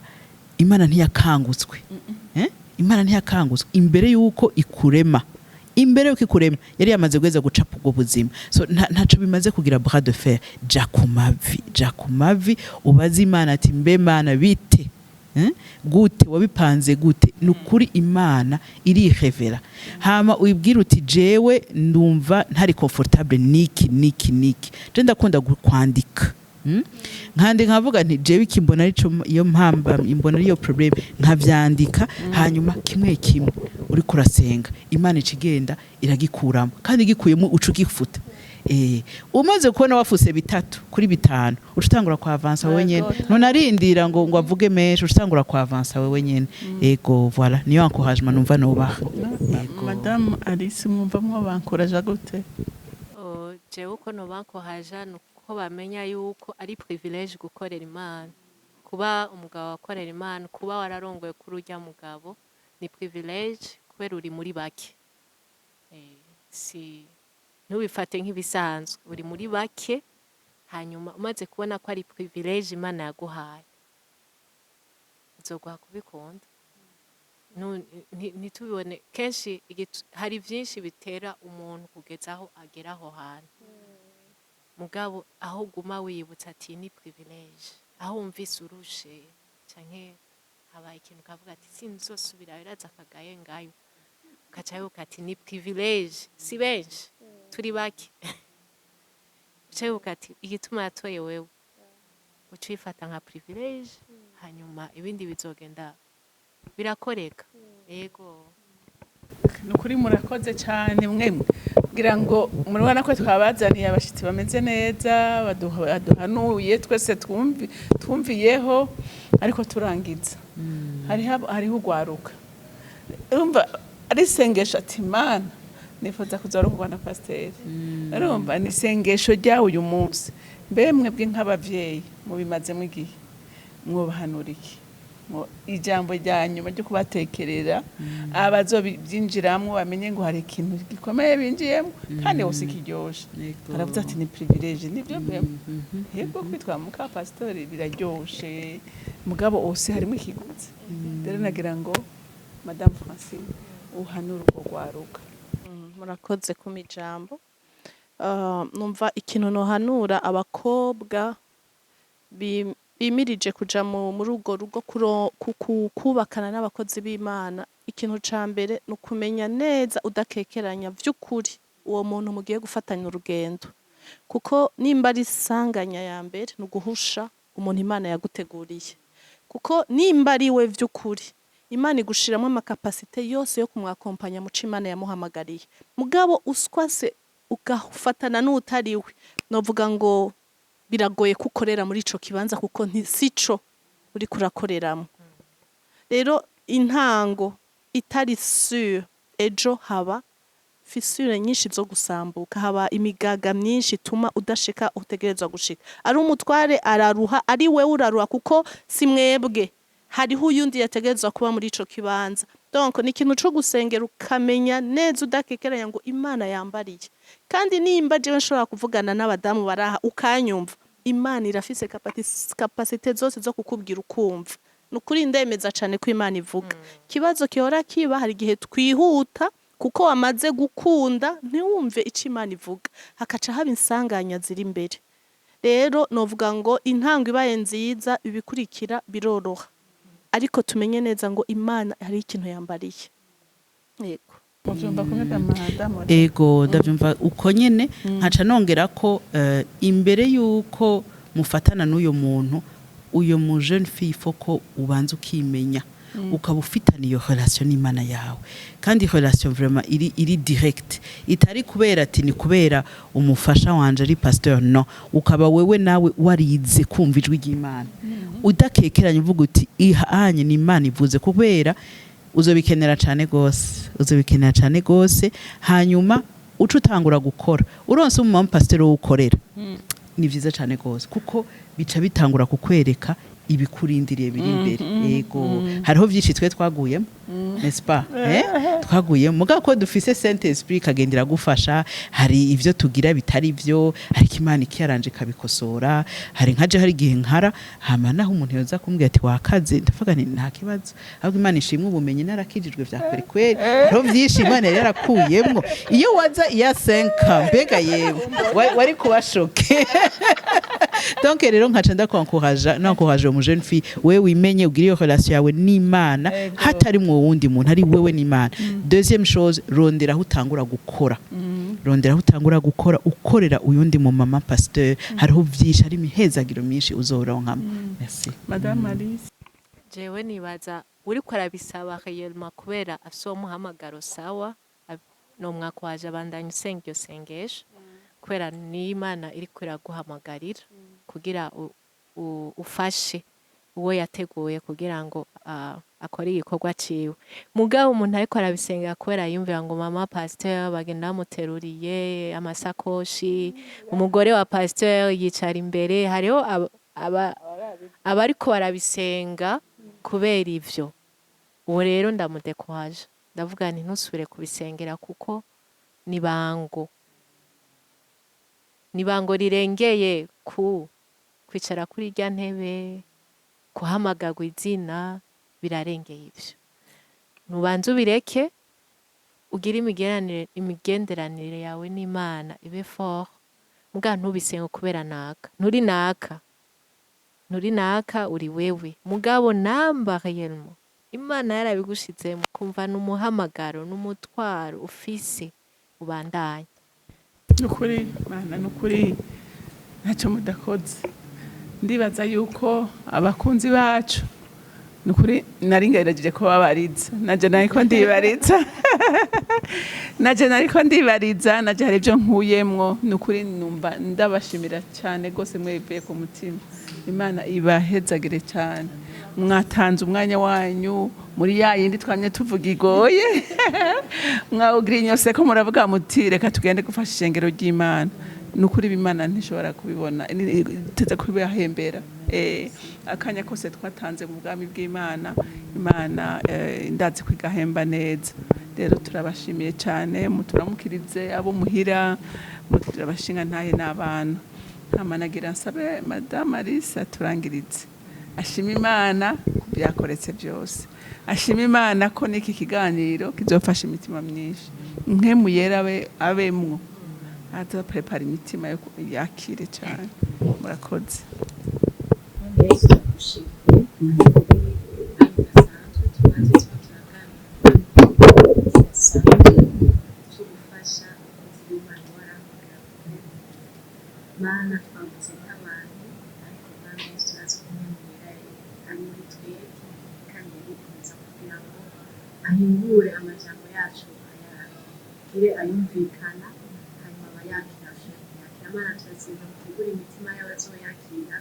Imana ntiyakangutswe, eh? Imana ntiyakangutswe imbere yuko ikurema. Imbere yuko ikurema yari yamaze guheza gucapa ubwo buzima. So ntaco bimaze kugira bras de fer. Ja ku mavi, ja ku mavi, ubaze Imana ati "Mbe Mana, bite, eh? Gute wabipanze gute?" Ni ukuri, Imana irihevera. Hama uyibwira uti "Jewe ndumva ntari confortable niki niki niki". Je ndakunda kwandika. Nkandi nkavuga nti "Jewe iki mbona arico, iyo mpamba imbona ariyo problème", nkavyandika. Hanyuma kimwe kimwe uriko urasenga, Imana ica igenda iragikuramo, kandi igikuyemo uca ugifuta. Umaze kubona wafuse bitatu kuri bitanu, uca utangura kwa avansa wewe nyene. None arindira ngo avuge menshi, uca utangura kwa avansa wewe nyene. Ego, voilà, niyo encouragement numva nobaha. Ego. Madamu Alice, mwumva mwobankuraja gute? Oh, jewe uko nobankohaja ni uko bamenya yuko ari privilège gukorera Imana. Kuba umugabo wakorera Imana, kuba wararongoye kuri urya mugabo ni privilège, kubera uri muri bake. Si ntubifate nk'ibisanzwe, uri muri bake. Hanyuma umaze kubona ko ari privilège Imana yaguhaye, izoguha kubikunda. Ntitubibone kenshi hari byinshi bitera umuntu kugeza aho agera aho hantu, mugabo aho uguma wiyibutsa ati ni privilège, aho wumvise urushe canke habaye ikintu ukavuga ati "Sinzosubira", iraza akagaye ngayo, ukaca wibuka ati ni privilège, si benshi, turi bake. Uca wibuka ati igituma yatoye wewe, uca uyifata nka privilège, hanyuma ibindi bizogenda birakoreka. Yego. Ni ukuri murakoze cyane mwemwe. Ngira ngo murabona ko twabazaniye abashyitsi bameze neza, baduhanuye twese twumviyeho. Ariko turangiza, hariho ugwaruka. Urumva Ari isengesho ati: "Mana, nifuza kuzarongorwa na pasiteri." Urumva ni isengesho ryawe uyu munsi. Mbe mwebwe nk'abavyeyi mubimazemo igihe, mwobahanura iki? Ijambo rya nyuma ryo kubatekerera abazobyinjiramwo, bamenye ngo hari ikintu gikomeye binjiyemo kandi wose kiryoshe. Aravuze ati ni privilège, nibyo vraiment. Yego, kwitwa muka pasitori biraryoshe, mugabo ose harimo ikiguzi. Rero nagira ngo Madame Francine uhanure urwo rwaruka. Murakoze kumpa ijambo. Numva ikintu nohanura abakobwa bimirije kuja muri urwo rugo kubakana n'abakozi b'Imana, ikintu ca mbere ni ukumenya neza udakekeranya vy'ukuri uwo muntu mugiye gufatanya urugendo, kuko nimba ari isanganya ya mbere ni uguhusha umuntu Imana yaguteguriye, kuko nimba ari we vy'ukuri, Imana igushiramwo ama capacités yose yo kumwakompanya muco Imana yamuhamagariye. Mugabo uswase ugafatana n'utari we, novuga ngo biragoye kukorera muri ico kibanza, kuko sico uriko urakoreramo. Rero intango itari sûre, ejo haba fissure nyinshi zo gusambuka, haba imigaga myinshi ituma udashika utegerezwa gushika. Ari umutware araruha, ari wewe uraruha, kuko si mwebwe, hariho uyundi yategerezwa kuba muri ico kibanza. Donc ni ikintu co gusengera, ukamenya neza udakekeranya ngo Imana yambariye. Kandi nimba jewe nshobora kuvugana n'abadamu baraha ukanyumva, Imana irafise capacité zose zo kukubwira ukumva. Ni ukuri, ndemeza cane ko Imana ivuga. Ikibazo gihora kiba, hari igihe twihuta kuko wamaze gukunda, ntiwumve ico Imana ivuga, hakaca haba insanganya ziri imbere. Rero novuga ngo intango ibaye nziza, ibikurikira biroroha, ariko tumenye neza ngo Imana hari ikintu yambariye. Yego. Muvyumva kumwe, madamu? Ego, ndabyumva uko nyene. Nkaca nongera ko imbere yuko mufatana n'uyo muntu, uyo mu jeune fille, faut ko ubanza ukimenya, ukaba ufitanye iyo relation n'Imana yawe, kandi relation vraiment iri direct, itari kubera ati ni kubera umufasha wanje ari pasteur. No ukaba wewe nawe warize kumva ijwi ry'Imana udakekeranya, uvuga uti ihanye ni Imana ivuze, kubera uzobikenera cyane gose, uzobikenera cyane gose. Hanyuma uca utangura gukora, uronse umumama pasteur ukorera, ni vyiza cyane gose, kuko bica bitangura kukwereka ibikurindiriye biri imbere. Yego, hariho byinshi twe twaguyemo, n'est-ce pas? Twaguyemo, mugabo ko dufise Saint Esprit ikagendera gufasha. Hari ivyo tugira bitari byo, ariko Imana ikiyaranje ikabikosora. Hari nkaje, hari igihe nkara hama naho umuntu yoza kumbwira ati wakaze, ndavuga nti nta kibazo, ahubwo Imana ishimwe, ubumenyi narakijijwe vya kweri kweri. Hariho vyinshi Imana yari yarakuyemwo. Iyo waza iya 5, mbega yewe, wari kuba choqué. Donc rero nkaca ndakwankuraja, nankuraje mu jeune fille: wewe wimenye, ugire iyo relation yawe n'Imana, hatarimwo wundi muntu, ari wewe n'Imana. Deuxième chose, rondera aho utangura gukora, rondera aho utangura gukora ukorera uyundi mu mama pasteur. Hariho vyinshi, hari imihezagiro myinshi uzoronkamo. Merci. Madame Alice. Jewe nibaza uriko arabisaba réellement kubera afise uwo muhamagaro, sawa, nomwakwaje abandanya usenga iryo sengesho, kubera ni Imana iriko iraguhamagarira kugira ufashe uwo yateguye kugira ngo akore igikorwa ciwe. Mugabo umuntu ariko arabisengera kubera yumvira ngo mama pasteur bagenda bamuteruriye amasakoshi, umugore wa pasteur yicara imbere, hariho abariko barabisenga kubera ivyo. Uwo rero ndamudekwaje, ndavuga nti ntusubire kubisengera, kuko ni bango, ni bango rirengeye ku kwicara kuri irya ntebe, kuhamagarwa izina, birarengeye ivyo. Nubanze ubireke, ugire imigenderanire yawe n'Imana ibe fort, muga ntubisenge kubera naka. Nturi naka, nturi naka, uri wewe. Mugabo namba réellement Imana yarabigushizemo, kumva n'umuhamagaro n'umutwaro ufise, ubandanye. Nukuri Mana, nukuri ntacyo mudakoze. Ndibaza yuko abakunzi bacu, nukuri nari ngerageje ko babariza, naje nariko ndibariza, naje nariko ndibariza, naje hari ibyo nkuyemwo. Nukuri numva ndabashimira cyane rwose, mwevuye ku mutima. Imana ibahezagire cyane. Mwatanze umwanya wanyu muri ya yindi twamye tuvuga igoye, mwawugirinyose ko muravuga muti: "Reka tugende gufasha ishengero ry'Imana." Ni ukuri Imana ntishobora kubibona, tuza kubibahembera. Akanya kose twatanze mu bwami bw'Imana, Imana ndazi kwigahemba neza. Rero turabashimiye cyane, muturamukirize abo muhira, turabashinga ntahe n'abana. Ntamanagira nsabe Madame Alice aturangirize, ashima Imana ku byakoretse byose, ashima Imana ko n'iki kiganiro kizofasha imitima myinshi. Nkemu yera abe abemwo, aza prepara imitima yo yakire cyane. Murakoze. Yesu ndagushimiye kandi gasanzwe tumaze tuba turaganira kidasanzwe cyo gufasha umukozi w'Imana warahamagara. Mana, twavuze nk'abantu, ariko Mwami Yesu, turazi ko Umwe yera ari muri twebwe kandi yarifuza kugira ngo ahingure amajambo yacu, ayagire ayumvikana, hanyuma abayakira bashobore kuyakira. Mana, turasenga mutegure imitima y'abazoyakira,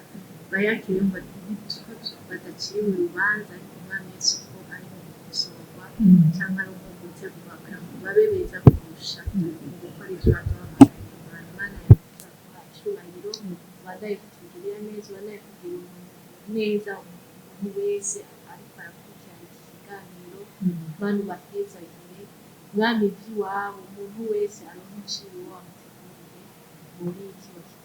bayakire ngo badaciriwe urubanza, ariko Mwami Yesu, ko ari nko gukosorwa cyangwa ari nko gutegurwa kugira ngo babe beza kurusha mu gukora ibyo waduhamagariye. Imana, Imana yaduha icyubahiro, ubandanye kutugirira neza, ubandanye kugira umuntu neza, umuntu wese ariko arakurikirana iki kiganiro. Mana, ubahezagire Mwami, iby'iwabo umuntu wese aronka iciwe wamuteguriye muri kino kiganiro.